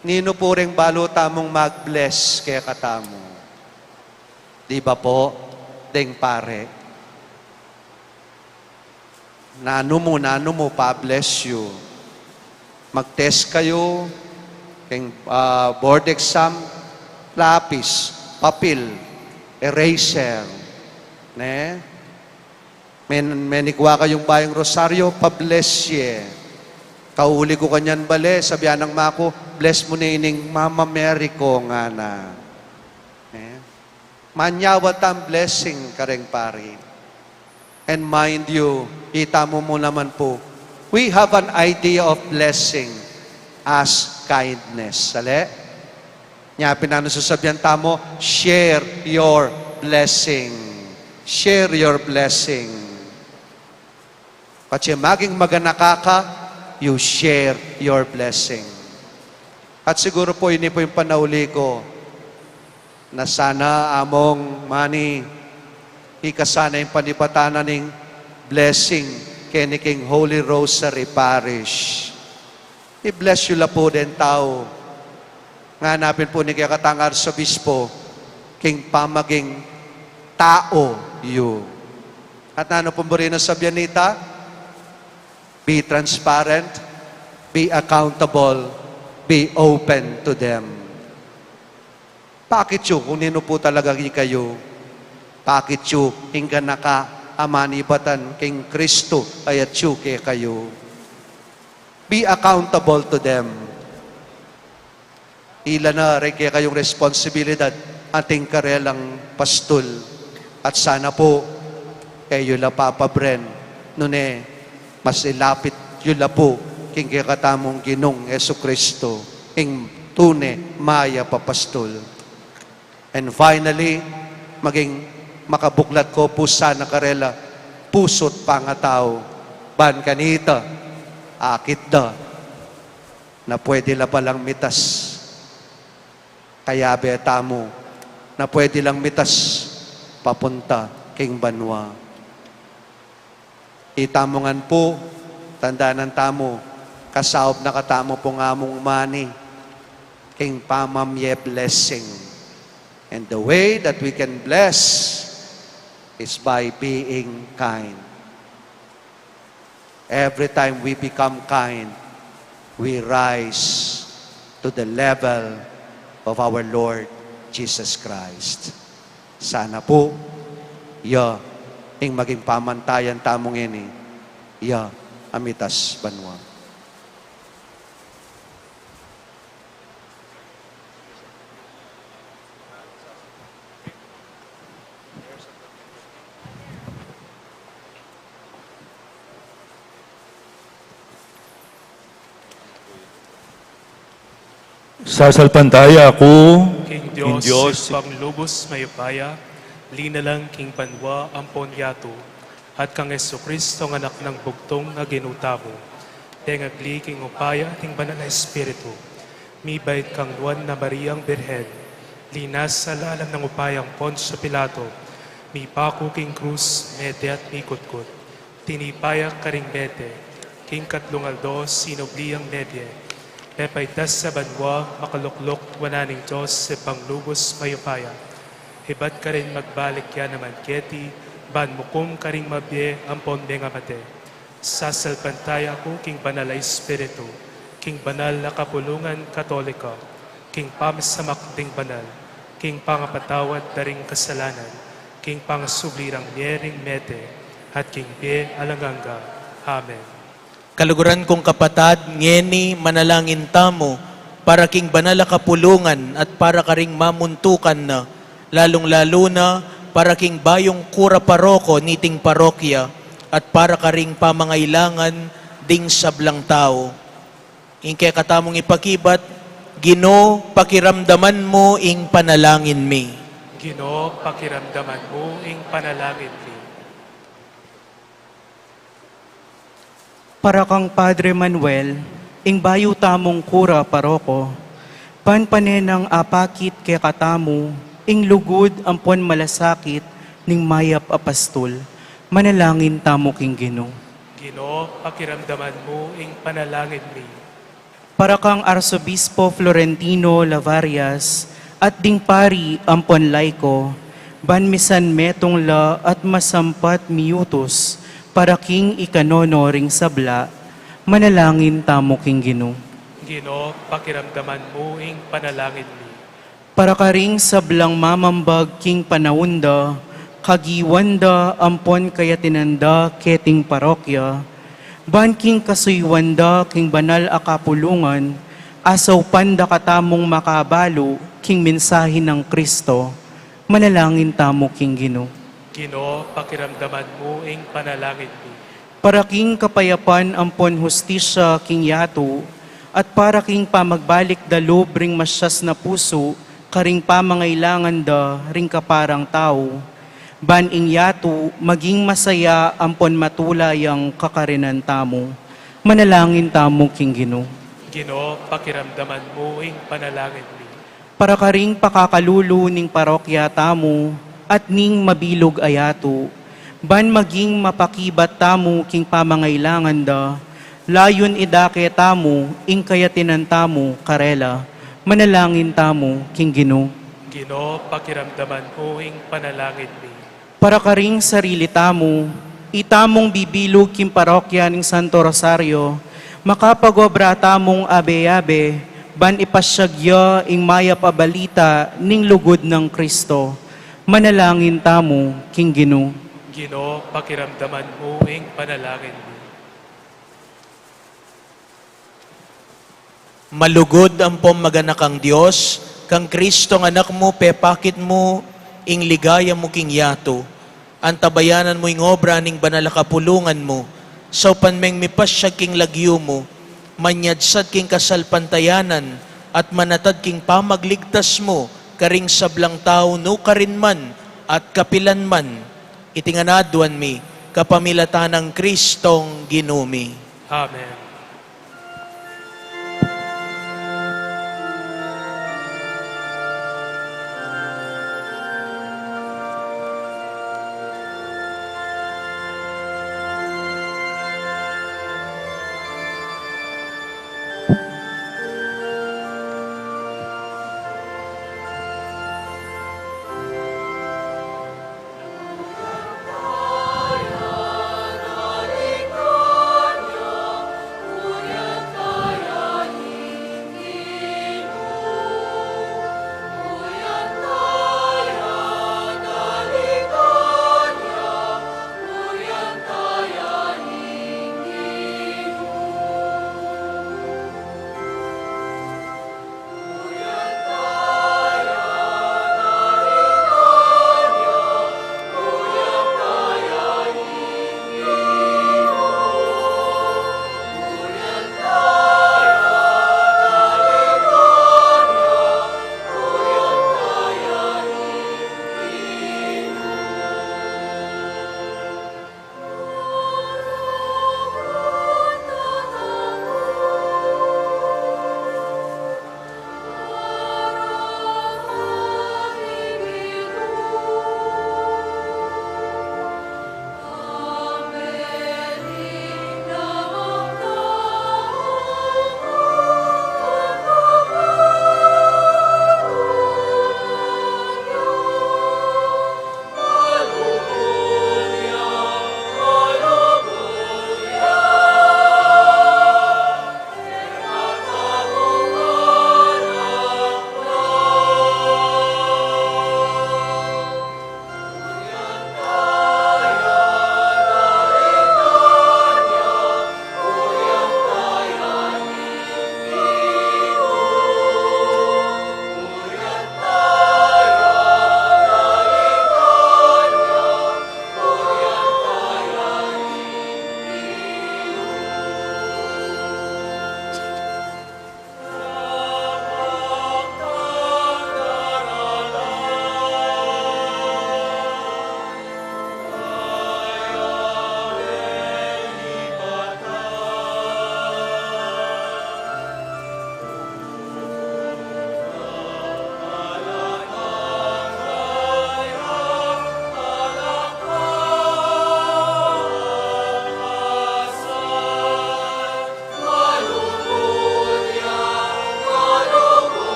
ninu pu ring balu tamung mag-bless kekatamu? Di ba pu, deng pari? Nanu mu, nanu mu, pa-bless yu. Mag-test kayu king, ah, board exam, lapis, papil, eraser, ne? Men-, menikwa kayung bayung rosaryo, pa-bless ye. Kauli ku kanyan bale, sabian nang ama ku, "Bless mu ne ining Mama Mary ko," ngana. Ne? Manyawad tang blessing karing pari. And mind you, itamu mu naman pu, we have an idea of blessing as kindness. Sali? Nya pin nanu sasabian tamu, "Share your blessing. Share your blessing." Patse maging maganaka ka, you share your blessing. At siguru pu, ini pu ing panauli ku, na sana among mani, ika sana ing panibatan na ning blessing keni king Holy Rosary Parish. I-bless yu la pu deng tau. Ngana pin pu ning kekatang Arsobispo, king pamaging tau yu. At nanu pung buri nang sabian nita? Be transparent, be accountable, be open to them. Pakit yu kung ninu pu talaga ikayu. Pakit yu ing ganaka a manibatan king Kristu a atyu kekayu. Be accountable to them. Ila na ring kekayung responsibilidad atin karelang pastul. At sana pu, e yu la papabren, nune mas ilapit yu la pu king kekatamung Ginung Jesucristo, ing tune mayap a pastul. And finally, maging makabuklat ko pu sana karela pusu't pangatau, ban kanita, akit da, na pwede la palang mitas, kayabe tamu, na pwede lang mitas papunta king banua. Itamu ngan pu, tandanan tamu, kasaup na katamu pung amung mani king pamamye blessing. And the way that we can bless is by being kind. Every time we become kind, we rise to the level of our Lord Jesus Christ. Sana pu, ya ing maging pamantayan tamu ngeni, ya a mitas banua. Sasalpantaya ku king Dios, Dios, Ibpang lubos mayupaya, linalang king banua ampon yatu, at kang Jesucristo, anak nang bugtung a Ginu tamu, pengagli king upaya ning Banal a Espiritu, mibait kang Nuan a Mariang Birhen, linasa lalam nang upayang Poncio Pilato, mipaku king krus, mete at mikutkut, tinipa ya karing mete, king katlung aldo sinubli yang mebie, pepaitas sa banua, makaluklok wanan ning Dios Ibpang lubos mayupaya. Ibat karin magbalik ya naman keti, ban mukum karing mabie ampon mengamate. Sasalpantaya ku king Banal a Espiritu, king banal a kapulungan Katolika, king pamisamak ding banal, king pangapatawad da ring kasalanan, king pangasubli rang mie ring mete, at king bie alang angga. Amen. Kaluguran kung kapatad, ngeni manalangin tamu para king banal a kapulungan at para karing mamuntukan na, lalung-lalu na para king bayung kura paroko niting parokya at para karing pamangailangan ding sablang tau. Ing kekatamung ipakibat, Ginu, pakiramdaman mu ing panalangin mi. Ginu, pakiramdaman mu ing panalangin mi. Para kang Padre Manuel, ing bayu tamung kura paroko, ban pane nang apakit kekatamu ing lugud ampon malasakit ning mayap a pastul, manalangin tamu king Ginu. Ginu, pakiramdaman mu ing panalangin mi. Para kang Arsobispo Florentino Lavarias at ding pari ampon laiko, ban misan metung la at masampat miutus para king ikanono ring sabla, manalangin tamu king Ginu. Ginu, pakiramdaman mu ing panalangin mi. Para karing sablang mamambag king panaun da, kagiwan da ampon kayatinan da keting parokya, ban king kasuyuan da king banal a kapulungan, asaupan da katamung makabalu king mensahe nang Kristo, manalangin tamu king Ginu. Ginu, pakiramdaman mu ing panalangin mi. Para king kapayapan ampon hustisya king yatu, at para king pamagbalik da lub ring masyas na pusu karing pamangailangan da ring kaparang tau, ban ing yatu maging masaya ampon matula yang kakarinan tamu. Manalangin tamu king Ginu. Ginu, pakiramdaman mu ing panalangin mi. Para karing pakakalulu ning parokya tamu at ning mabilug a yatu, ban maging mapakibat tamu king pamangailangan da, layun idake tamu ing kayatinan tamu karela, manalangin tamu king Ginu. Ginu, pakiramdaman mu ing panalangin mi. Para karing sarili tamu, itamung bibilug king parokya ning Santo Rosario, makapagobra tamung abe-abe, ban ipasyag ya ing mayap a balita ning lugud nang Kristo. Manalangin tamu king Ginu. Ginu, pakiramdaman mu ing panalangin mi. Malugud ampon maganakang Dios, kang Kristong Anak mu, pepakit mu ing ligaya mu king yatu. Antabayanan mu ing obra ning banal a kapulungan mu, saupan meng mipasyag king lagyu mu, manyadsad king kasalpantayanan, at manatad king pamagligtas mu karing sablang tau nukarin man at kapilan man. Iti ngan aduan mi, kapamilatan nang Kristong Ginu mi. Amen.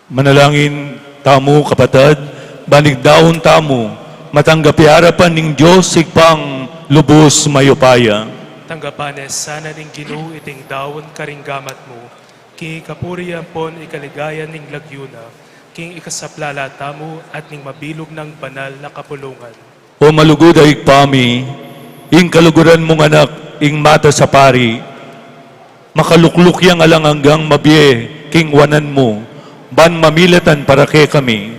Manalangin tamu, kapatad, ban igdaun tamu matanggap ya arapan ning Dios Ibpang lubus mayupaya. Tanggapan ne sana ning Ginu iting daun karing gamat mu, king ikapurian ampon ikaligaya ning lagyu na, king ikasaplala tamu at ning mabilug nang banal na kapulungan. O malugud a Ibpa mi, ing kaluguran mung Anak, ing matas a pari, makalukluk yang alang anggang mabie king wanan mu, ban mamilatan para kekami.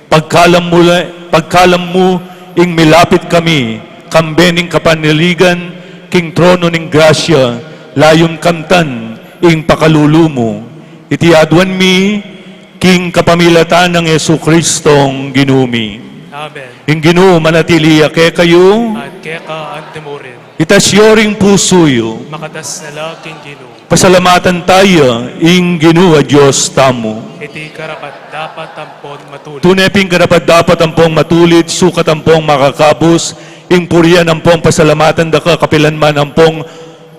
Pagkalam mu, pagkalam mu ing milapit kami, kambe ning kapanaligan king trono ning grasya, layun kamtan ing pakalulu mu. Iti aduan mi king kapamilatan nang Jesucristong Ginu mi. Amen. Ing Ginu manatili ya kekayu. At keka antimurin. Itas yu ring pusu yu. Makatas na la king Ginu. Pasalamatan taya ing Ginu a Dios tamu. Iti karapat-dapat ampon matulid. Tune pin karapat-dapat ampong matulid, sukat ampong makakabus, ing purian ampong pasalamatan da ka kapilan man ampong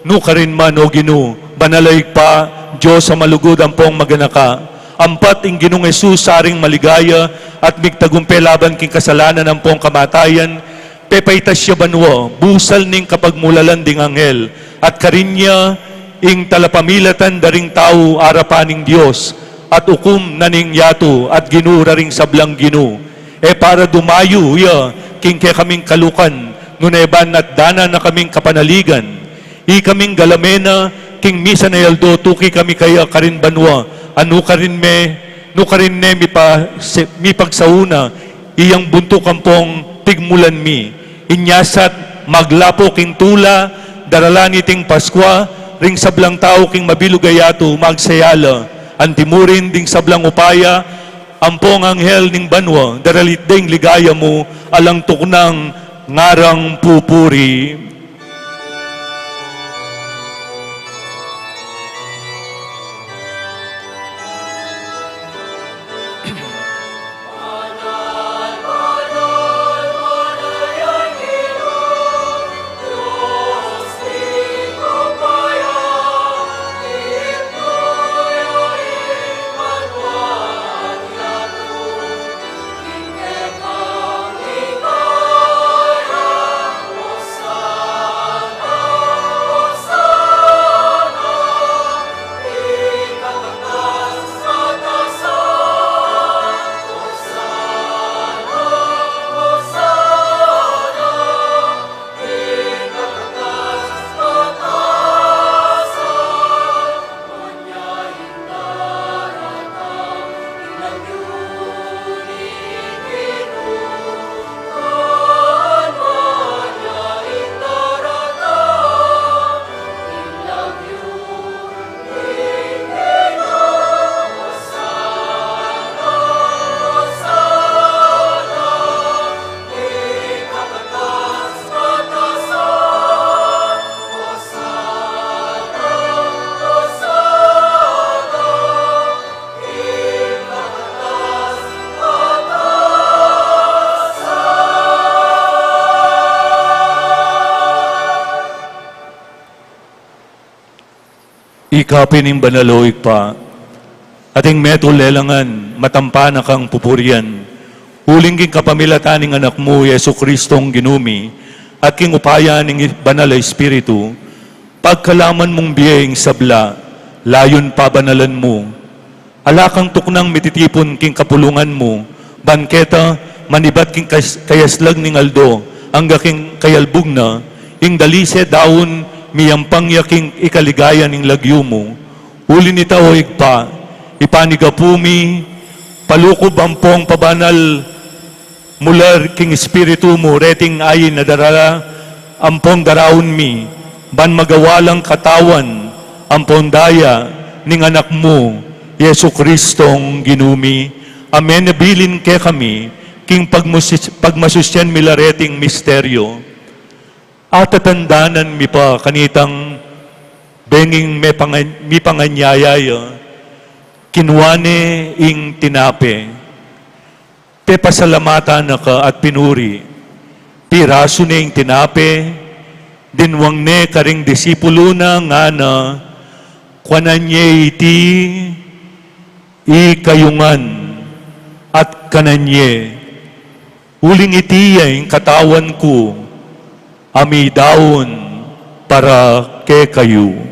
nukarin man, O Ginu, banal a Ibpa, Dios a malugud ampong maganaka. Ampat ing Ginung Jesus, saring maligaya at migtagumpe laban king kasalanan ampong kamatayan, pepaitas ya banua, busal ning kapagmulalan ding anghel, at karin ya ing talapamilatan da ring tau arapan ning Dios, at ukum na ning yatu at Ginu da ring sablang ginu. E para dumayu ya king kekaming kalukan, nune ban atdanan na kaming kapanaligan. Ikaming galame na king misan a aldo tuki kami kaya karin banua, a nukarin me, nukarin ne mipa-, se-, mipagsauna iyang buntuk ampong pigmulan mi. Inya sat maglapo king tula, daralan iting Paskua, ring sablang tau king mabilug a yatu magsaya la, antimurin ding sablang upaya, ampong anghel ning banua, daralit ding ligaya mu, alang tuknang ngarang pupuri. Ika pin ing banal, o Ibpa, at ing metung lelangan matampa na kang pupurian, uling king kapamilatan ning Anak mu, Jesu Kristong Ginu mi, at king upaya ning Banal a Espiritu, pagkalaman mung bie ing sabla, layun pabanalan mu. Ala kang tuknang mititipun king kapulungan mu, ban keta, manibat king kas-, kayaslag ning aldo, angga king kayalbug na, ing dalise daun miyampang ya king ikaligaya ning lagyu mu. Uli nita, o Ibpa, ipanigapu mi, palukub ampong pabanal, mula king Espiritu mu reting ain a darala ampong daraun mi, ban magawa lang katawan ampong daya ning Anak mu, Jesu Kristong Ginu mi, a menabilin kekami, king pagmusis-, pagmasusian mi la reting misteryo. Atatandanan mi pa kanitang benging mepanga-, mipanganyaya ya, kinua ne ing tinape. Pepasalamatan na ka at pinuri. Pirasu ne ing tinape, dinwang ne karing disipulu na ngana, kuanan ye iti ikayu ngan, At kanan ye, uling iti ya ing katawan ku, a midaun para kekayu.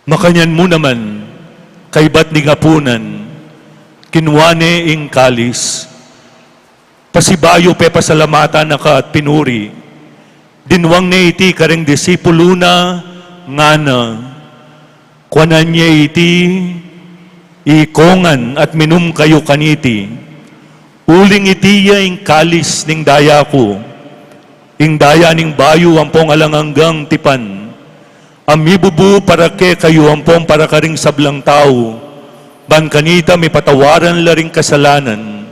Makanyan mu naman, kaybat ning apunan, kinua ne ing kalis, pasibayu pepasalamatan na ka at pinuri, dinwang ne iti karing disipulu na, ngana, kuanan ye iti, ikongan at minum kayu kaniti, uling iti ya ing kalis ning daya ku, ing daya ning bayu ampong alang anggang tipan, a mibubu para kekayu ampong para karing sablang tau, ban kanita mipatawaran la ring kasalanan.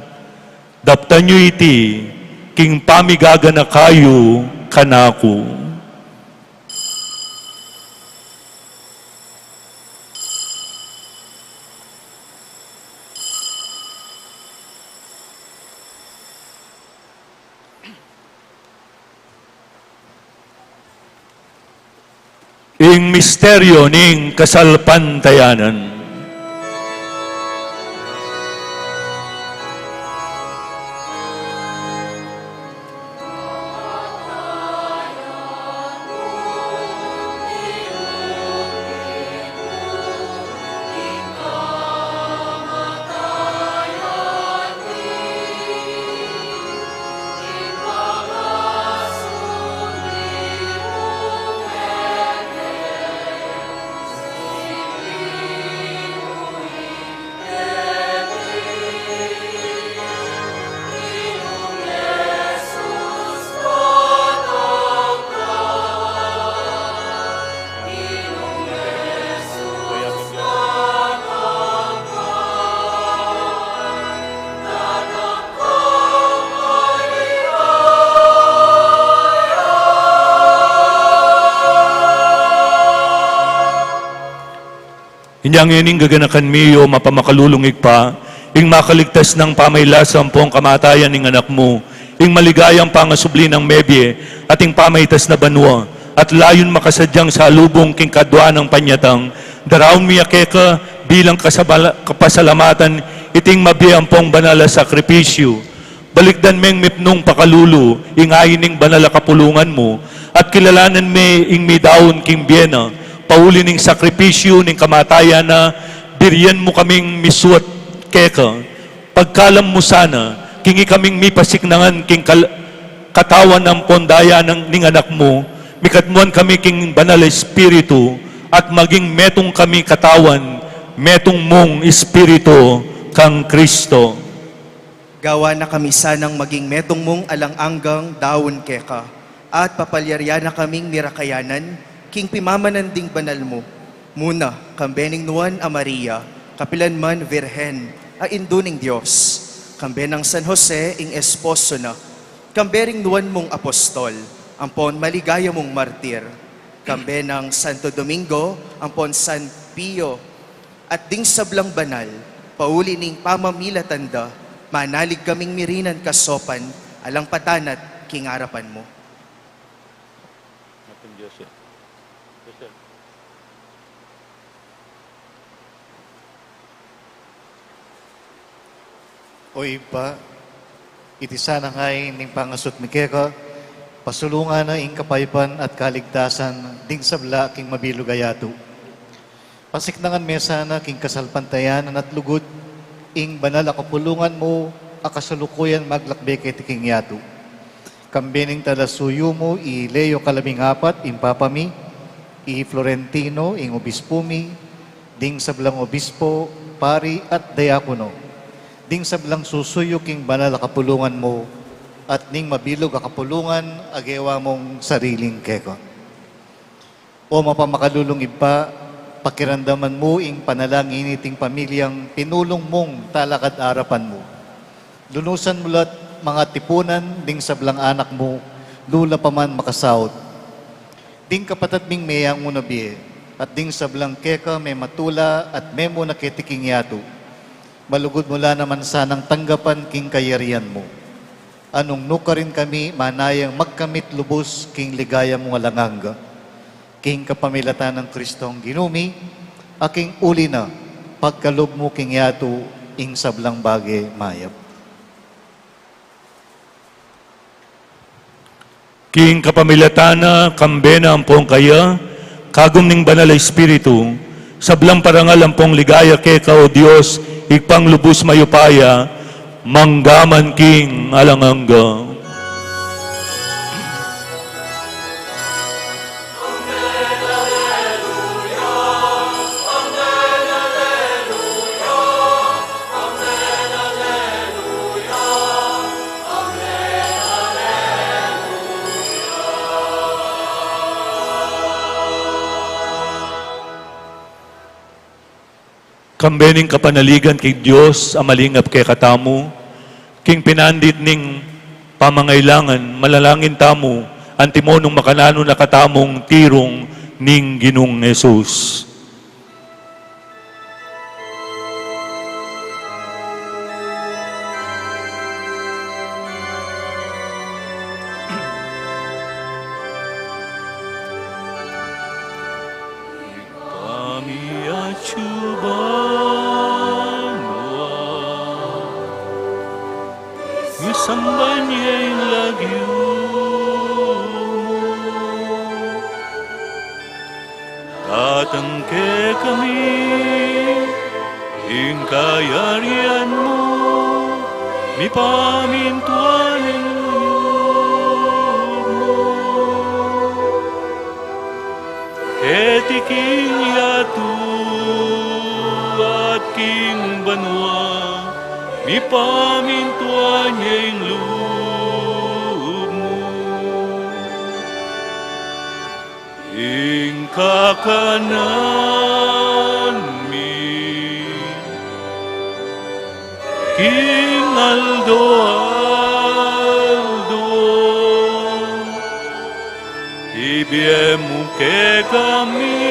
Daptan yu iti king pamigaganaka yu kanaku. Ing misteryo ning kasalpantayanan. Inya ngening gaganakan mi, o mapamakalulung Ibpa, ing makaligtas nang pamailasa ampong kamatayan ning Anak mu, ing maligayang pangasubli nang mebie, at ing pamaitas na banua, at layun makasadyang salubung king kadua nang panyatang, daraun mi ya keka bilang kasabala-, kapasalamatan iting mabie ampong banal a sakripisyu. Balikdan meng mipnung pakalulu ing ain ning banal a kapulungan mu, at kilalanan me ing midaun king bie na, pauli ning sakripisyu ning kamatayan na, birian mu kaming misuat keka. Pagkalam mu sana, king ikaming mipasiknangan king kal-, katawan ampon daya nang, ning Anak mu, mikatmuan kami king Banal a Espiritu, at maging metung kami katawan, metung mung Espiritu kang Kristo. Gawan na kami sanang maging metung mung alang anggang daun keka, at papalyarian na kaming mirakayanan king pimamanan ding banal mu, muna kambe ning Nuan a Maria, kapilan man Virgen a Indu ning Dios, kambe nang San Jose ing esposo na, kambe ring nuan mung apostol, ampon maligaya mung martir, kambe nang Santo Domingo ampon San Pio, at ding sablang banal, pauli ning pamamilatan da, manalig kaming mirinan kasopan alang patanat king arapan mu. O Ibpa, iti sana ing ain ning pangasut mi keka, pasulungan na ing kapaypan at kaligtasan ding sabla king mabilug a yatu. Pasiknangan me sana king kasalpantayanan at lugud ing banal a kapulungan mu a kasalukuyan maglakbe keti king yatu. Kambe ning talasuyu mu i Leo kalabing apat, ing Papa mi, i Florentino, ing obispu mi, ding sablang obispo, pari, at diakono, ding sablang susuyu king banal a kapulungan mu, at ning mabilug a kapulungan a gewa mung sariling keka. O mapamakalulung Ibpa, pakiramdaman mu ing panalangin niting pamilyang pinulung mung talakad arapan mu. Lunusan mu la't mangatipunan ding sablang anak mu, lula pa man makasaut. Ding kapatad ming meyangu na bie, at ding sablang keka mematula at memuna keti king yatu. Malugud mu la naman sanang tanggapan king kayarian mu. Nung nukarin kami manayang magkamit lubus king ligaya mung alang angga, king kapamilatan nang Kristong Ginu mi, a king uli na, pagkalub mu king yatu ing sablang bage mayap. King kapamilatan na, kambe na ampong kaya, kagum ning Banal a Espiritu, sablang parangal ampong ligaya keka, o Dios, Ibpang lubus mayupaya, mangga man king alang angga. Kambe ning kapanaligan king Dios a malingap kekatamu, king pinandit ning pamangailangan, manalangin tamu, antimo nung makananu na katamung tirung ning Ginung Jesus. Ibpa mi atsu banua, misamban ya ing lagyu mu, datang kekami ing kayarian mu, mipamintuan ing lub mu keti king yatu at king banua, mipamintuan ya ing lub mu. Ing kakanan mi king aldo-aldo, ibie mu kekami,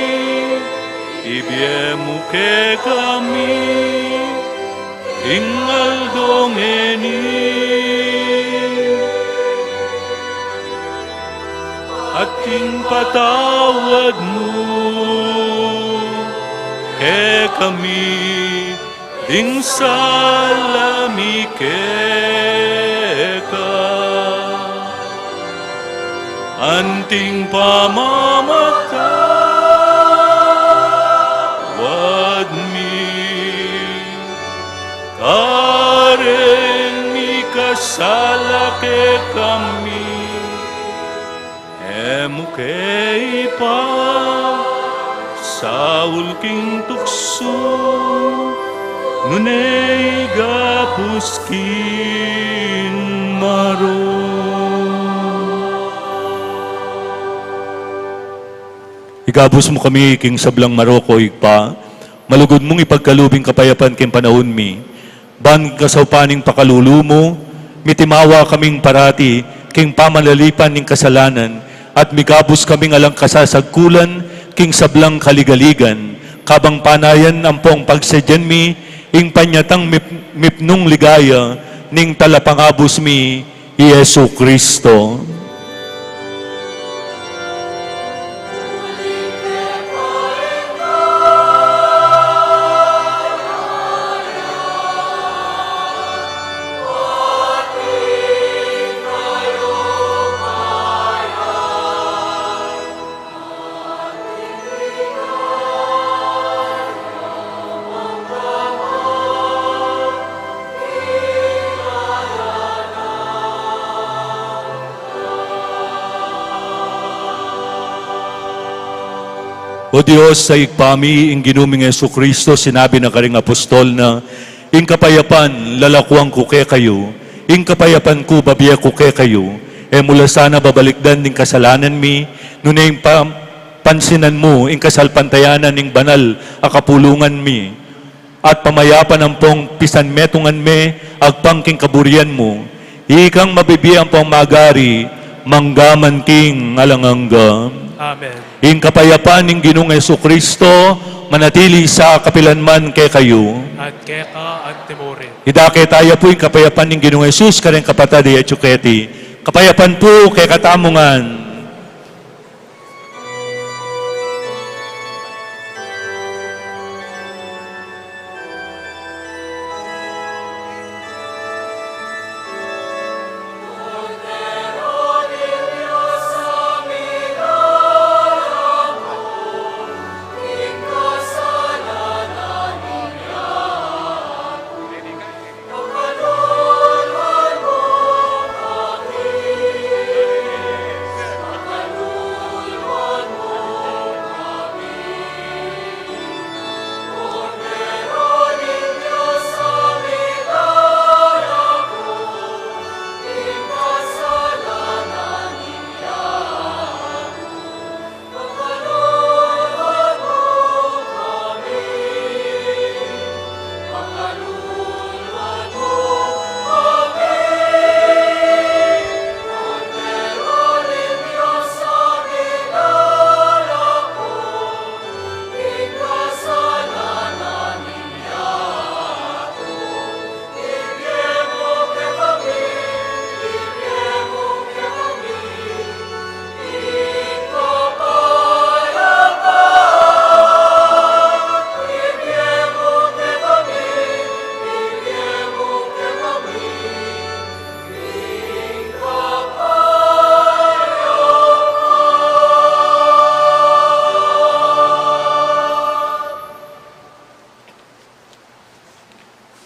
ibie mu kekami ing aldo ngeni, at ipatawad mu kekami ding sala mi keka, anting pamamatawad mi kareng mikasala kekami. E mu ke ipasaul king tuksu, nune igabus king marok. Igabus mu kami king sablang marok, o Ibpa, malugud mung ipagkalub ing kapayapan king panaun mi. Ban king kasaupan ning pakalulu mu, mitimawa kaming parati king pamanalipan ning kasalanan, at migabus kaming alang kasasagkulan king sablang kaligaligan, kabang panayan ampong pagsadyan mi ing panyatang mip-, mipnung ligaya ning Talapangabus mi, i Jesucristo. O Dios a Ibpa mi, ing Ginu ming Jesucristo, sinabi na karing apostol na, ing kapayapan lalakuan ku kekayu, ing kapayapan ku babie ku kekayu. E mu la sana babalikdan ding kasalanan mi, nune ing pa-, pansinan mu ing kasalpantayanan ning banal a kapulungan mi, at pamayapan ampong pisanmetungan me agpang king kaburian mu. Ikang mabibie ampong magari, mangga man king alang angga. Amen. Ing kapayapan ning Ginung Jesucristo, Manatili sa kapilan man kekayu. At keka antimurin. Idake tamu pu ing kapayapan ning Ginung Jesus, kareng kapatad a atyu keti. Kapayapan pu kekatamu ngan.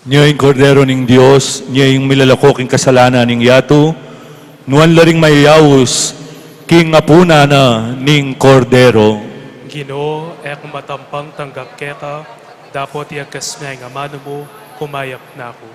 Nia ing Kordero ning Dios, nia ing milalako king kasalanan ning yatu, nuan la ring mayayaus king apunan na ning Kordero. Ginu, e ku matampang tanggap keka, dapot iyagkas me ing amanu mu, kumayap na ku.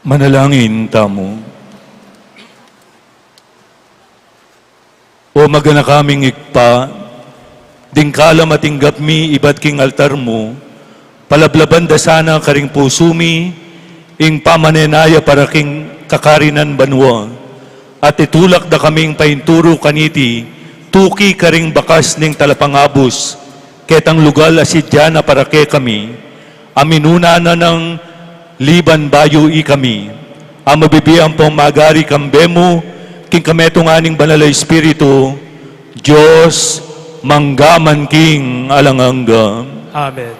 Manalangin tamu. O maganaka ming Ibpa, ding kalam a tinggap mi ibat king altar mu, palablaban da sana karing pusu mi ing pamanenaya para king kakarinan banua, at itulak da kaming painturu kaniti, tuki karing bakas ning talapangabus, ketang lugal a sidya na para kekami, a minuna na nang liban bayu ikami, a mabibie ampong magari kambe mu, king kametungan ning Banal a Espiritu, Dios, mangga man king alang angga. Amen.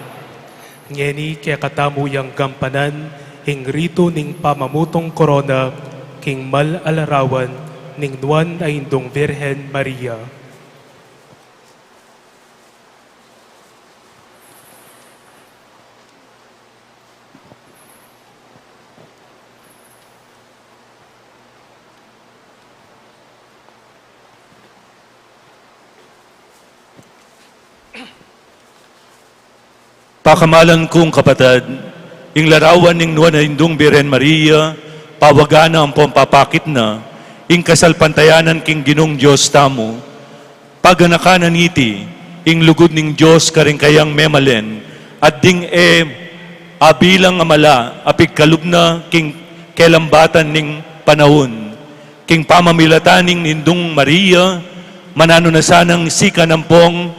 Ngeni kekatamu yang gampanan ing ritu ning pamamutung korona king mal a larawan ning Nuan a Indung Virgen Maria. Pakamalan kung kapatad, ing larawan ning Nuan a Indung Birhen Maria, pawagan na ampong papakit na ing kasalpantayanan king Ginung Dios tamu. Paganakan na niti ing lugud ning Dios karing kayang memalen, at ding e abilang a mala a pigkalub na king kelambatan ning panaun. King pamamilatan ning Indung Maria, mananu na sanang sikan ampong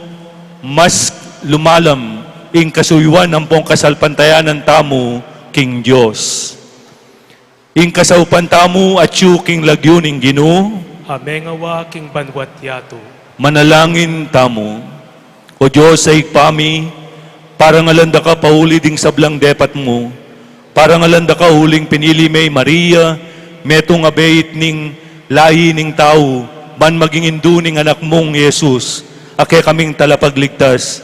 mas lumalam ing kasuyuan ampong kasalpantayanan tamu king Dios. Ing kasaupan tamu atyu king lagyu ning Ginu. Amengawa king banwa't yatu. Manalangin tamu. O Dios a Ibpa mi, parangalan da ka pauli ding sablang depat mu. Parangalan da ka uling pinili me i Maria, metung a beit ning lahi ning tau, ban maging indu ning Anak mung Jesus, a kekaming Talapagligtas.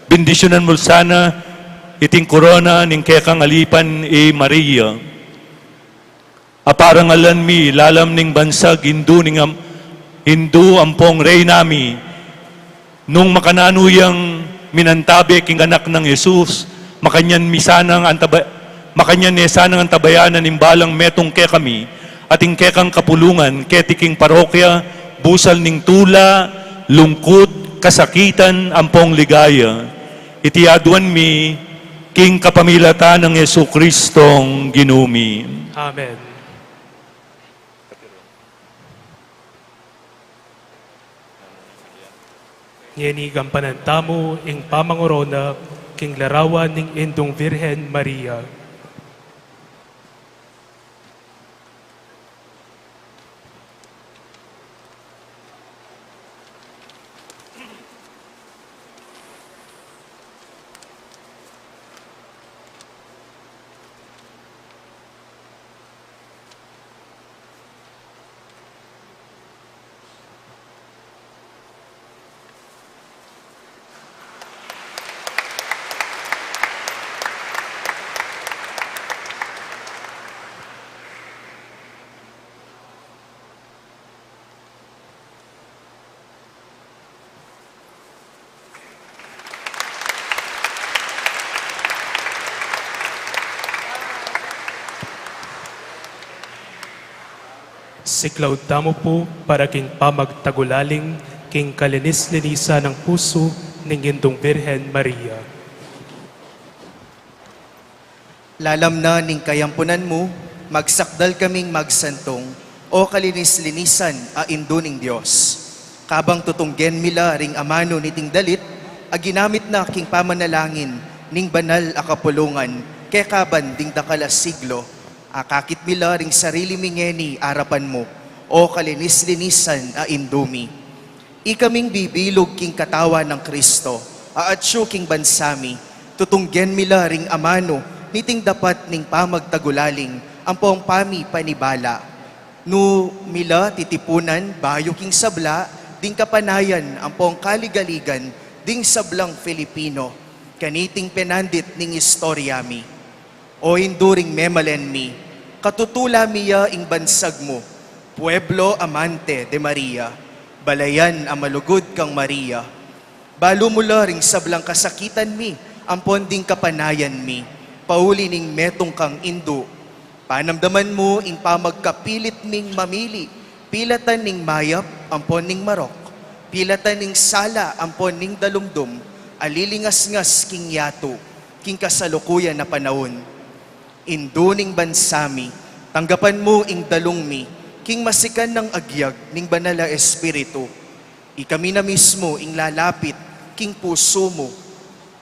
Bendisyunan mu sana iting korona ning kekang alipan i Maria. A parangalan mi lalam ning bansag indu ning am-, indu ampong reyna mi. Nung makananu yang minantabe king Anak nang Jesus, makanyan mi sanang antaba-, makanyan ne sanang antabayanan ing balang metung kekami, at ing kekang kapulungan, keti king parokya, busal ning tula, lungkut, kasakitan, ampong ligaya. Iti aduan mi, king kapamilatan nang Jesucristong Ginu mi. Amen. Ngeni gampanan tamu ing pamangorona king larawan ning Indung Virgen Maria. Siklaud tamu pu para king pamagtagulaling king kalinis-linisan nang pusu ning Indung Virgen Maria. Lalam na ning kayampunan mu, magsakdal kaming magsantung, o kalinis-linisan a Indu ning Dios. Kabang tutunggen mi la ring amanu niting dalit a ginamit na king pamanalangin ning banal a kapulungan kekaban ding dakal a siglo, akakit mi la ring sarili mi ngeni arapan mu, o kalinis-linisan a Indu mi. Ikaming bibilug king katawan nang Kristo, a atyu king bansa mi, tutunggen mi la ring amanu niting dapat ning pamagtagulaling ampong pamipanibala. Nu mi la titipunan bayu king sabla ding kapanayan ampong kaligaligan ding sablang Filipino, kaniting penandit ning istorya mi. O Indu ring memalen mi, katutula mi ya ing bansag mu, pueblo amante de Maria, balayan a malugud kang Maria. Balu mu la ring sablang kasakitan mi, ampon ding kapanayan mi, pauli ning metung kang Indu. Panamdaman mu ing pamagkapilit ming mamili, pilatan ning mayap ampon ning marok, pilatan ning sala ampon ning dalumdum, a lilingasngas king yatu, king kasalukuyan a panaun. Indu ning bansa mi, tanggapan mu ing dalung mi, king masikan nang agyag ning Banal a Espiritu. Ikami na mismu ing lalapit king pusu mu.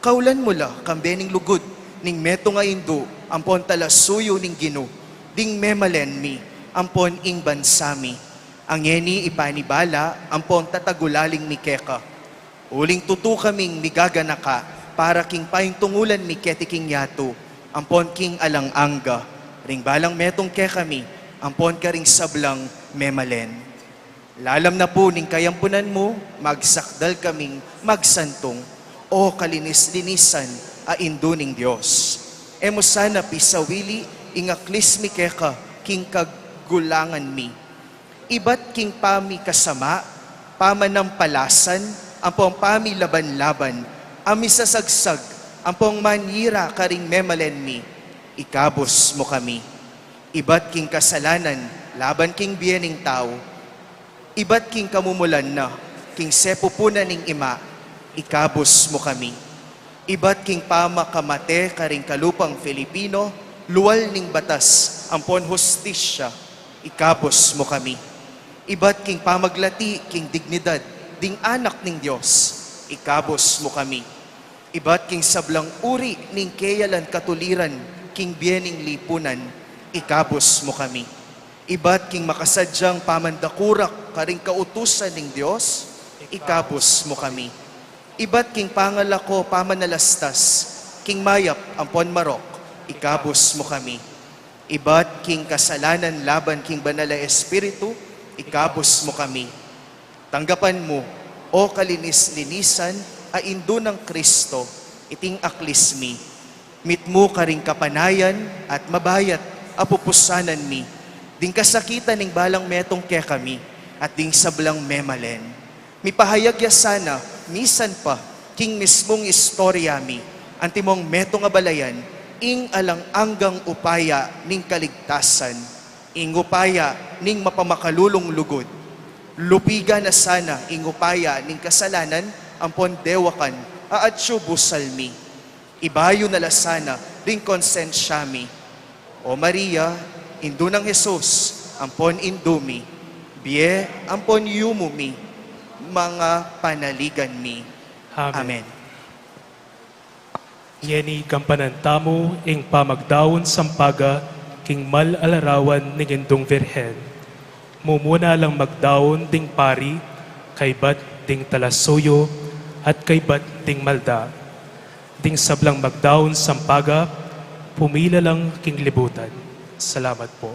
Kaulan mu la kambe ning lugud ning metung a indu ampon talasuyu ning Ginu, ding memalen mi ampon ing bansa mi. A ngeni ipanibala ampon tatagulaling mi keka. Uling tutu kaming migaganaka para king paintungulan mi keti king yatu ampon king alang angga, ring balang metung kekami ampon karing sablang memalen. Lalam na pu ning kayampunan mu, magsakdal kaming magsantung, O kalinis-linisan a Indu ning Dios. E mu sana pisawili ing aklis mi keka king kagulangan mi. Ibat king pamikasama, pamanampalasan, ampong pamilaban-laban, a misasagsag, ampong manyira karing memalen mi, ikabus mu kami. Ibat king kasalanan laban king bie ning tau, ibat king kamumulan na king sepupunan ning ima, ikabus mu kami. Ibat king pamakamate karing kalupang Filipino, lual ning batas ampon hustisya, ikabus mu kami. Ibat king pamaglati king dignidad ding anak ning Dios, ikabus mu kami. Ibat king sablang uri ning keyalan katuliran king bie ning lipunan, ikabus mu kami. Ibat king makasadyang pamandakurak karing kautusan ning Dios, ikabus mu kami. Ibat king pangalako pamanalastas king mayap ampon marok, ikabus mu kami. Ibat king kasalanan laban king Banal a Espiritu, ikabus mu kami. Tanggapan mu, O kalinis-linisan a Indu nang Kristo, iting aklis mi. Mitmu karing kapanayan at mabayat a pupusanan mi, ding kasakitan ning balang metung kekami, at ding sablang memalen. Mipahayag ya sana, misan pa, king mismung istorya mi, antimong metung a balayan, ing alang anggang upaya ning kaligtasan, ing upaya ning mapamakalulung lugud. Lupigan na sana ing upaya ning kasalanan ampon dewakan a atyu busal mi. Ibayu na la sana ring konsensya mi. O Maria, Indu nang Jesus, ampon Indu mi, bie ampon yumu mi, mga panaligan mi. Amen. Amen. Ngeni gampanan tamu ing pamagdaun sampaga king mal a larawan ning Indung Virgen. Mumuna lang magdaun ding pari, kaybat ding talasuyu, at kaybat ding malda. Ding sablang magdaun sampaga, pumila lang king libutan. Salamat po.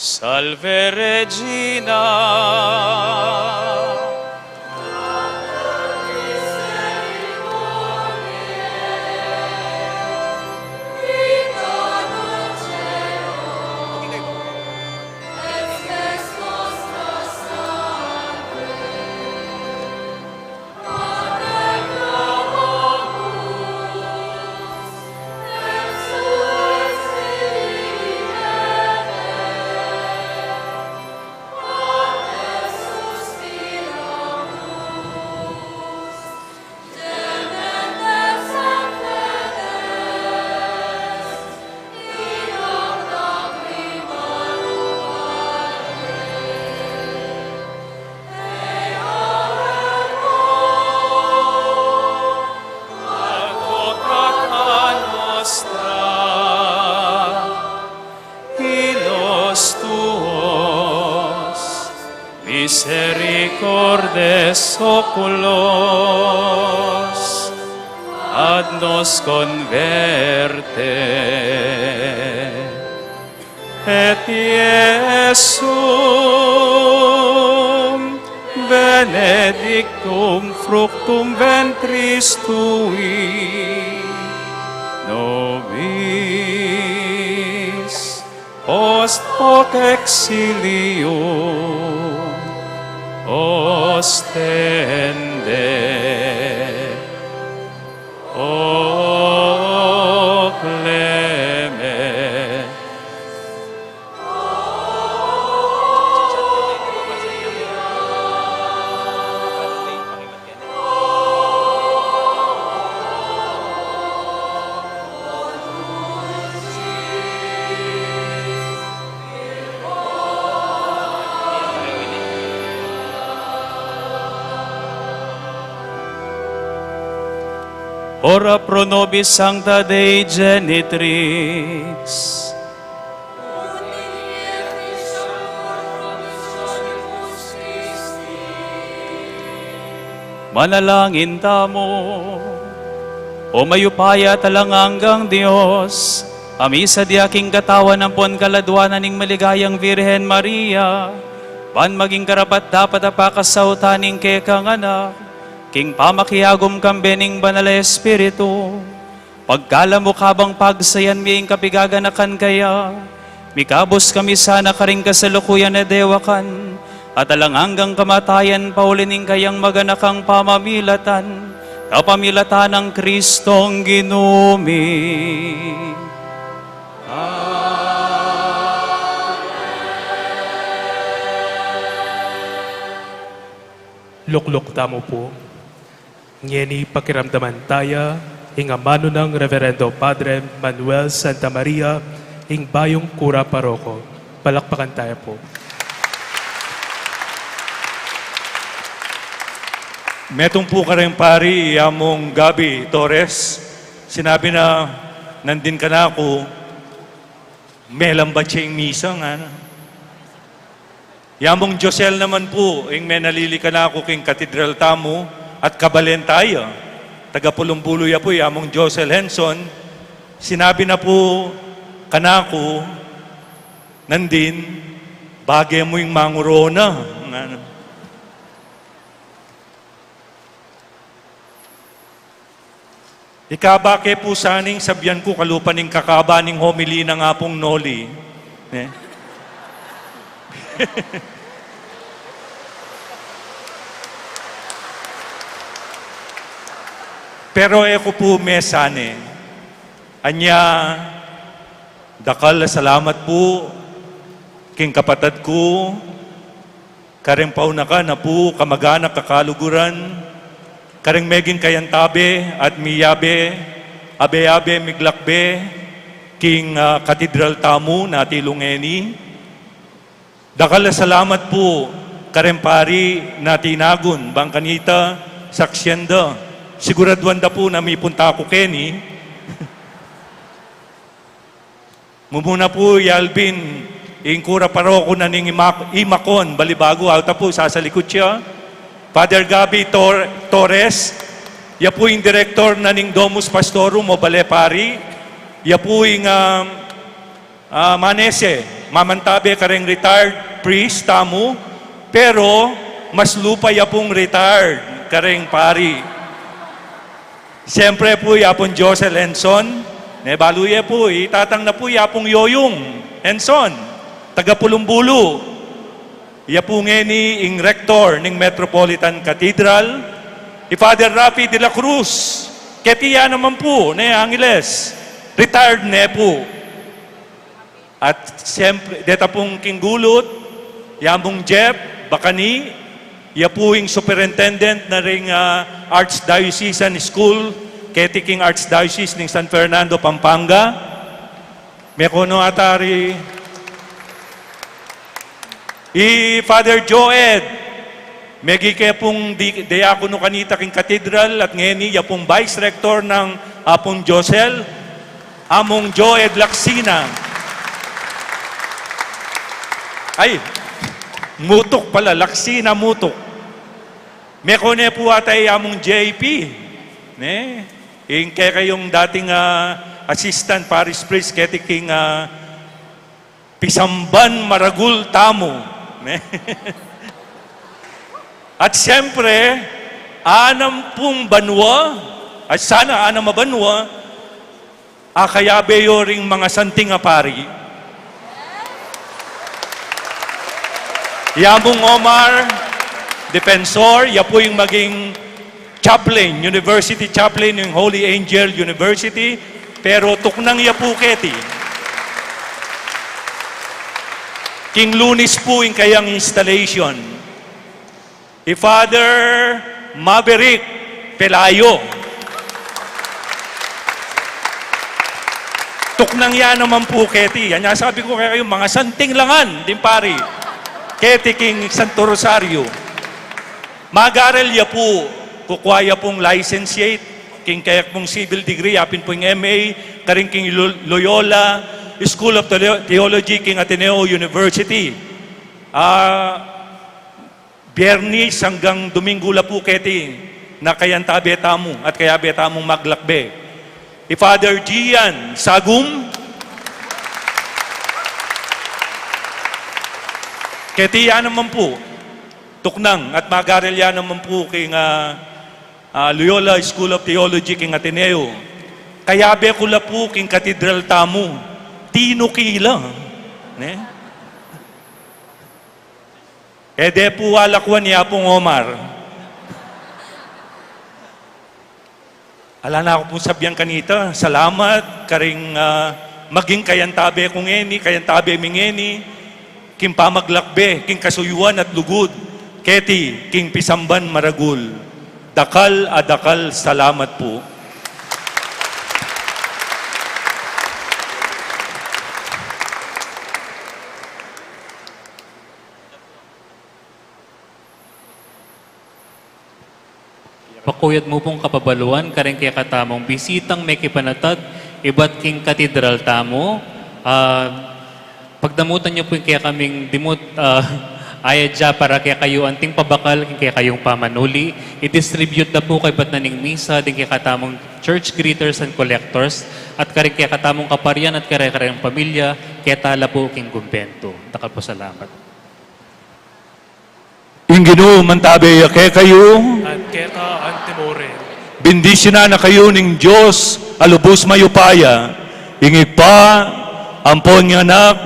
Salve Regina. Inus tuos, misericordes oculos, ad nos converte. Et Iesum benedictum fructum ventris tui, nobis post hoc exilium ostende. O clemens. Ora pro nobis sancta Dei Genitrix. Manalangin tamu. O mayupaya at alang anggang Dios, a misadya king katawan ampon kaladwanan ning maligayang Virgen Maria, ban maging karapat-dapat a pakasautan ning kekang anak, king pamakiagum kambe ning Banal a Espiritu, pagkalamuk kabang pagsayan mi ing kapigaganakan kaya, mikabus kami sana karing kasalukuyan a dewakan, at alang anggang kamatayan pauli ning kayang maganakang pamamilatan, kapamilatan nang Kristong Ginu mi. Amen. Lukluk tamu pu. Ngeni pakiramdaman taya ing amanu nang Reverendo Padre Manuel Santa Maria, ing bayung kura paroko. Palakpakan taya pu. Metung pu kareng pari, i Among Gabby Torres, sinabi na nandin kanaku, melambat ya ing misa, ngana. I Among Josel naman pu, ing menalili kanaku king katedral tamu at kabalen taya. Taga Pulumbulu ya pu, i Among Josel Henson, sinabi na pu kanaku, nandin, bage mu ing mangurona, ngana. Ikaba ke pu sana ing sabian ku kalupa ning kakaba ning homily nang Apung Noli, ne? Pero e ku pu mesa ne. Anya, dakal a salamat pu king kapatad ku, kareng paunakan apu, kamaganak, kakaluguran, kareng meging kayantabe at miyabe, abe-abe miglakbe king, ah, katedral tamu nati lu ngeni. Dakal a salamat pu kareng pari nati nagun, bang kanita saksian da. Siguraduan da pu na mipunta ku keni. Mumuna pu i Alvin, ing kura paroko na ning Imac-, Imacon, Balibago, alta pu, sasalikut ya. Father Gabby Tor-, Torres, ya pu ing direktor na ning Domus Pastorum o Bale Pari, ya pu ing, ah, ah, manese, Mamantabe kareng retired priest tamu, pero mas lupa ya pung retired kareng pari. Siyempre pu, ya pung Josel Enson, ne balu ye pu, itatang na pu ya pung Yoyong Enson, taga Pulumbulu. Ya pu ngeni ing rector ning Metropolitan Cathedral, i Father Rafi de la Cruz, keti ya naman pu, ne Angeles, retired ne pu. At siyempre, deta pung king gulut, ya mung Jeff Bacani, ya pu ing superintendent na ring, ah, Archdiocesan School, keti king Archdiocese ning San Fernando, Pampanga. Mekono atari i Father Joed, megi ke pung di-, diakono kanita king katedral at ngeni ya pung vice rector nang Apung Josel, Among Joed Laksina. Ay, Mutuk pala, Laksina Mutuk. Mekone pu ata i Among J P, ne? Ing kekayung dating, ah, assistant parish priest, keti king, ah, pisamban maragul tamu, ne? At siyempre, anam pung banua, at sana anam a banua, akayabe yo ring mangasanting a pari. Ya mung Omar Defensor, ya pu ing maging chaplain, university chaplain ning Holy Angel University, pero tuknang ya pu keti. King Lunes pu ing kayang installation. I Father Maverick Pelayo. Tuknang ya naman pu keti. Yan ya sabi ku kekayu, mangasanting la ngan ding pari keti king Santo Rosario. Mag-aral ya pu, kukua ya pung licentiate, king kekayang civil degree, apin pu ing M A, karin king Lo-, Loyola School of Theo-, Theology, king Ateneo University. Ah, Biernes anggang Dominggu la pu keti na kayantabe tamu at kayabe tamung maglakbe. I Father Gian Sagum, keti ya naman pu, tuknang at mag-aral ya naman pu king, ah, ah, Loyola School of Theology king Ateneo. Kayabe ku la pu king katedral tamu, tinuki la, ne? E de pu alakwan i Apung Omar. Ala na ku pung sabian kanita, salamat karing, ah, maging kayantabe ku ngeni, kayantabe mi ngeni, king pamaglakbe king kasuyuan at lugud, keti king pisamban maragul. Dakal a dakal salamat pu. Pakuyad mu pung kapabaluan karing kekatamung bisitang mekipanatag ibat king katedral tamu. Ah, pagdamutan yu pu ing kekaming dimut, ah, ayad ya para kekayu anting pabakal king kekayung pamanuli. I-distribute da pu kaybat na ning misa ding kekatamung church greeters and collectors at karing kekatamung kaparian at kare-kareng pamilya, keta la pu king kumbentu. Dakal pu salamat. Ing Ginu mantabe ya kekayu. At keta antimurin. Bendisyunan na kayu ning Dios a lubus mayupaya, ing Ibpa, ampo ing Anak,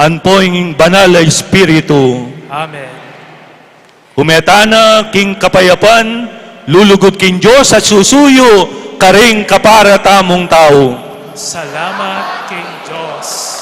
ampo ing Banal a Espiritu. Amen. Ume tana king kapayapan, lulugud king Dios at susuyu karing kapara tamung tau. Salamat king Dios.